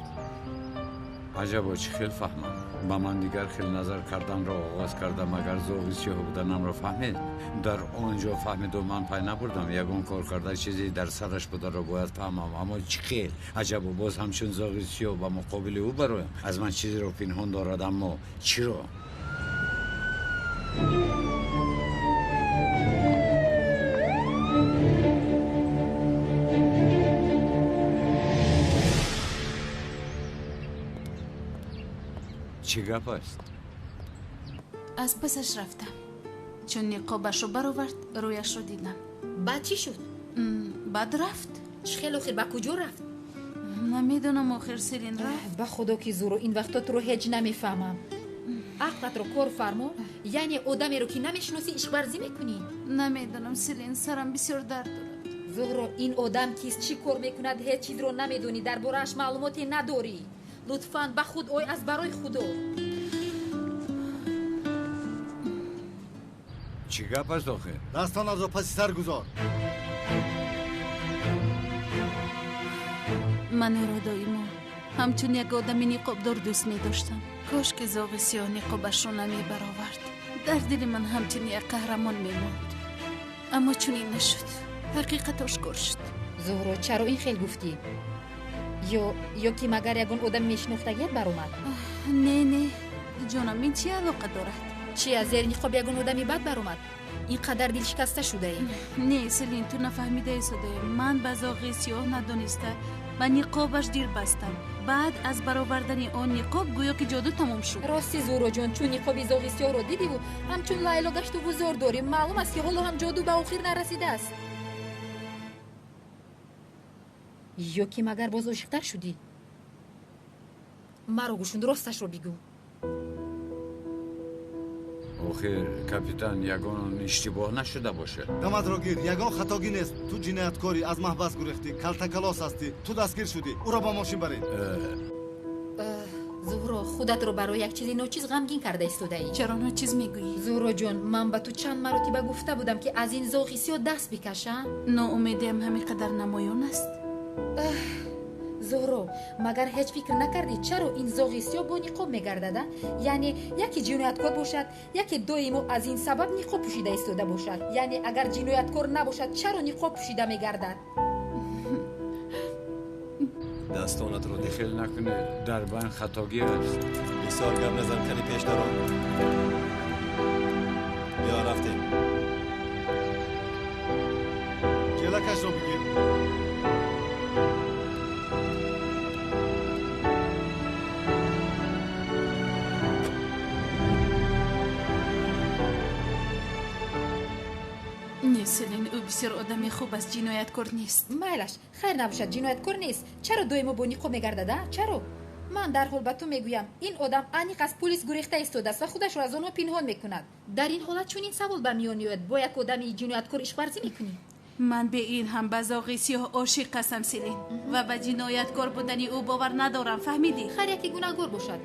Аҷабо, чӣ хел фаҳмам? Ба ман дигар хел назар карданро оғоз карда, магар зоғи сиёҳ буданамро фаҳмид. Дар он ҷо фаҳмиду ман пай набурдам. Ягон кор карда чизе дар сараш бударо бояд фаҳмам. Аммо чӣ хел? Аҷабо, боз ҳамчун зоғи сиёҳ ба муқобили ӯ бароям. Аз ман чизеро пинҳон дорад, аммо чиро? Чӣ гап аст? Аз пасаш рафтам. Чун ниқобашро баровард, рӯяшро дидам. Баъд чӣ шуд? Баъд рафт. Чӣ хел охир ба куҷо рафт? Намедонам, охир Селин рафт. Ба худо ки Зуро, ин вақто туро ҳеҷ намефаҳмам. Ақлатро кор фармо, яъне одамеро ки намешиносӣ ишқварзӣ мекунӣ? Намедонам, Селин, сарам бисёр дард дорад. Зуҳро, ин одам кист, чӣ кор мекунад, ҳеҷ чизро намедонӣ, дар борааш маълумоте надорӣ. Лутфан ба худ ой, аз барои худо. Чӣ гап аст охир? Дастонатро паси сар гузор. Ман ӯро доимо ҳамчун як одами ниқобдор дӯст медоштам. Кош ки зоғи сиёҳ ниқобашро намебаровард. Дар дили ман ҳамчун як қаҳрамон мемонд. Аммо чунин нашуд. Ҳақиқат ошкор шуд. Зуҳро, чаро ин хел гуфтӣ? Ё ки магар ягон одам мешинохтагият баромад? Не, не, ҷонам, ин чӣ алоқа дорад? Чи, аз зери ниқоб ягон одами бад баромад? Ин қадар дилшикаста шудаӣ? Не, Селин, ту нафаҳмидаи содаӣ. Ман ба зоғи сиёҳ надониста ба ниқобаш дил бастам. Баъд аз баровардани он ниқоб гӯё ки ҷоду тамом шуд. Рости, Зуҳроҷон, чун ниқоби зоғи сиёҳро дидиву ҳамчун Лайло гашту гузор дорӣ, маълум аст ки ҳоло ҳам ҷоду ба охир нарасидааст. Ё ки магар боз ошиқтар шудӣ? Маро гӯшун, росташро бигӯ. Охир, капитан, ягон иштибоҳ нашуда бошад? Даматро гир, ягон хатогӣ нест. Ту ҷинояткорӣ, аз маҳбас гурехтӣ, калтакалос ҳастӣ, ту дастгир шудӣ. Ӯро ба мошин баред. Зуҳро, худатро барои як чизи ночиз ғамгин карда истодаӣ. Чаро ночиз мегӯӣ? Зуҳроҷон, ман ба ту чанд маротиба гуфта будам, ки аз ин зоғи сиёҳ даст бикаша. Ноумедиам ҳамин қадар намоён аст? Зуҳро, магар ҳеҷ фикр накардӣ, чаро ин зоғи сиёҳ бо ниқоб мегардад? Яъне яке ҷинояткор бошад, яке доимо аз ин сабаб ниқоб пӯшида истода бошад. Яъне агар ҷинояткор набошад, чаро ниқоб пӯшида мегардад? Дастонатро дихел накунед, дар банд хатогӣ аст. Бисёр гап назан, кани пешдарон. Биё, рафтем. Ҷелакашро бигир. Не, Селин, ӯ бисёр одами хуб аст, ҷинояткор нест. Майлаш, хайр набошад, ҷинояткор нест. Чаро доимо бо ниқоб мегардад, а? Чаро? Ман дарҳол ба ту мегӯям, ин одам аниқ аз пулис гурехта истодааст ва худашро аз онҳо пинҳон мекунад. Дар ин ҳолат чунин савол ба миён меояд: бо як одами ҷинояткор ишқварзӣ мекунӣ? Ман бе ин ҳам ба зоғи сиёҳ ошиқ ҳастам, Селин, ва ба ҷинояткор будани ӯ бовар надорам, фаҳмидӣ? Ҳар яке гунаҳгор бошад,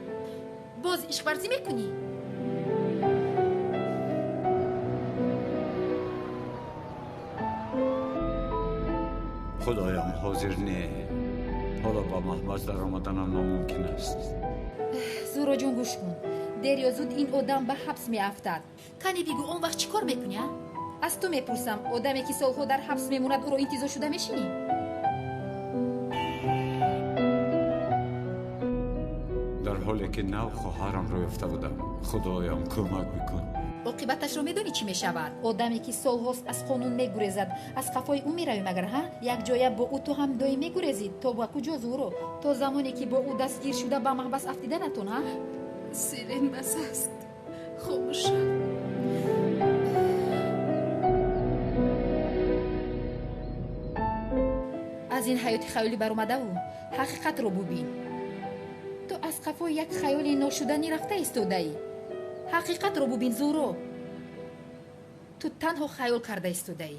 боз ишқварзӣ мекунӣ? Худоям, ҳозир не. Ҳоло ба маҳбас даромаданам номумкин аст. Зуҳроҷон, гӯш кун. Дер ё зуд ин одам ба ҳабс меафтад. Кани бигӯ, он вақт чӣ кор мекунӣ, а? Аз ту мепурсам, одаме ки солҳо дар ҳабс мемонад, ӯро интизор шуда мешинӣ? Дар ҳоле ки нав хоҳарамро ёфта будам. Худоям, кӯмак бикун. Оқибаташро медонӣ чӣ мешавад? Одаме ки солҳост аз қонун мегурезад, аз қафои ӯ меравӣ магар, ҳа? Якҷоя бо ӯ ту ҳам доим мегурезӣ. То ба куҷо, Зуҳро? То замоне ки бо ӯ дастгир шуда ба маҳбас афтиданатон, ҳа? Селин, бас аст, хомӯш шав. Аз ин ҳаёти хаёлӣ баромадаву ҳақиқатро бубин. Ту аз қафои як хаёли ношуданӣ рафта истодаӣ. Ҳақиқатро бубин, Зуҳро. Ту танҳо хаёл карда истодаӣ.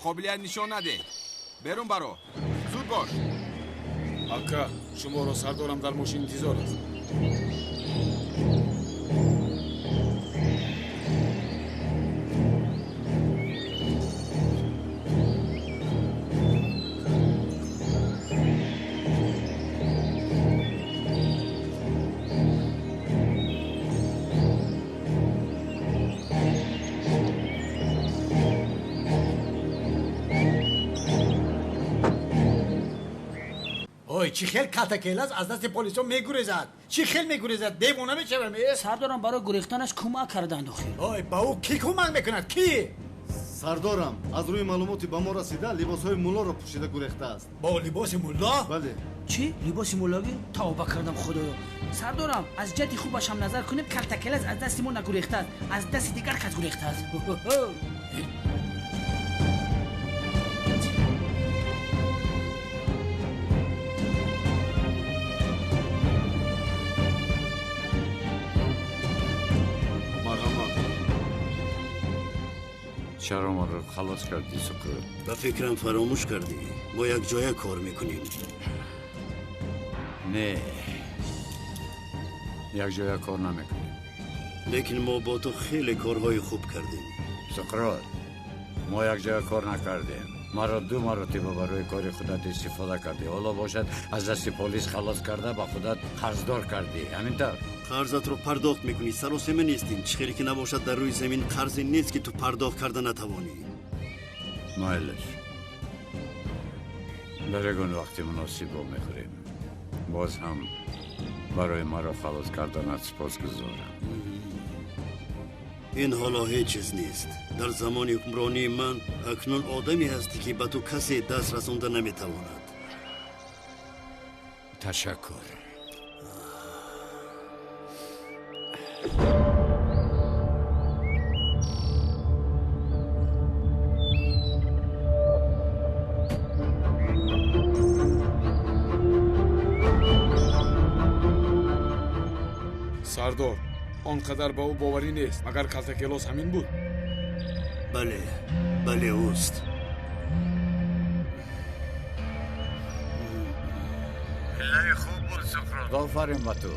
Қобилият нишон надеҳ. Берун баро. Зуд бош. Ака, шуморо сардорам дар мошин интизор аст. Чӣ хел калтакелас аз дасти полисо мегурезад? Чӣ хел мегурезад? Девона мешавам. Сардорам, барои гурехтанаш кӯмак карданд охир. Ой, ба ӯ кӣ кӯмак мекунад? Кӣ? Сардорам, аз рӯи маълумоти ба мо расида, либосҳои муллоро пӯшида гурехтааст. Бо либоси мулло? Бале. Чӣ? Либоси муллогӣ? Тавба кардам, худоё. Сардорам, аз ҷиҳати хубаш ҳам назар кунем, калтакелас аз дасти мо нагурехтааст, аз дасти дигар кас гурехтааст. Чаро маро халос кардӣ, Суқрот? Ба фикрам фаромӯш кардӣ. Мо якҷоя кор мекунем. Не, якҷоя кор намекунем. Лекин мо бо ту хеле корҳои хуб кардем. Суқрот, мо якҷоя кор накардем. Маро ду маротиба барои кори худат истифода кардӣ. Ҳоло бошад, аз дасти полис халос карда, ба худат қарздор кардӣ. Ҳамин тавр? Қарзатро пардохт мекунӣ. Саросема нестем. Чӣ хеле ки набошад, дар рӯи замин қарзе нест, ки ту пардохт карда натавонӣ. Майлаш, дар ягон вақти муносиб вомехӯрем. Боз ҳам барои маро халос карданат сипосгузорам. Ин ҳоло ҳеҷ чиз нест. Дар замони ҳукмронии ман акнун одаме ҳастӣ, ки ба ту касе даст расонда наметавонад. Ташаккур. Сардор, он қадар ба ӯ боварӣ нест. Магар калтакелос ҳамин буд? Бале, бале, ӯст. Хеле хуб буд, Суқрот. Офарин ба ту.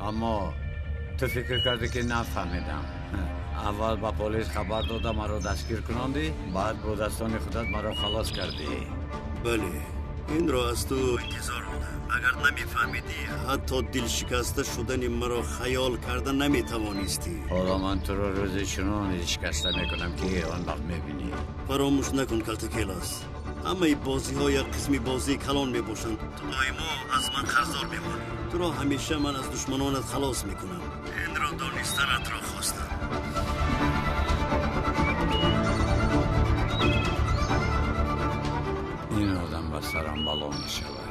Аммо ту фикр кардӣ, ки нафаҳмидам. Аввал ба полис хабар дода, маро дастгир кунондӣ, баъд бо дастони худат маро халос кардӣ. Бале, инро аз ту интизор будам. Агар намефаҳмидӣ, ҳатто дилшикаста шудани маро хаёл карда наметавонистӣ. Ҳоло ман туро рӯзи чунон дилшикаста мекунам, ки он вақт мебинӣ. Фаромӯш накун, калтакелас, ҳамаи бозиҳо як қисми бозии калон мебошанд. Ту доимо аз ман қарздор мемонӣ. Туро ҳамеша ман аз душманонат халос мекунам. Инро донистанатро хостам. Ин одам ба сарам бало мешавад.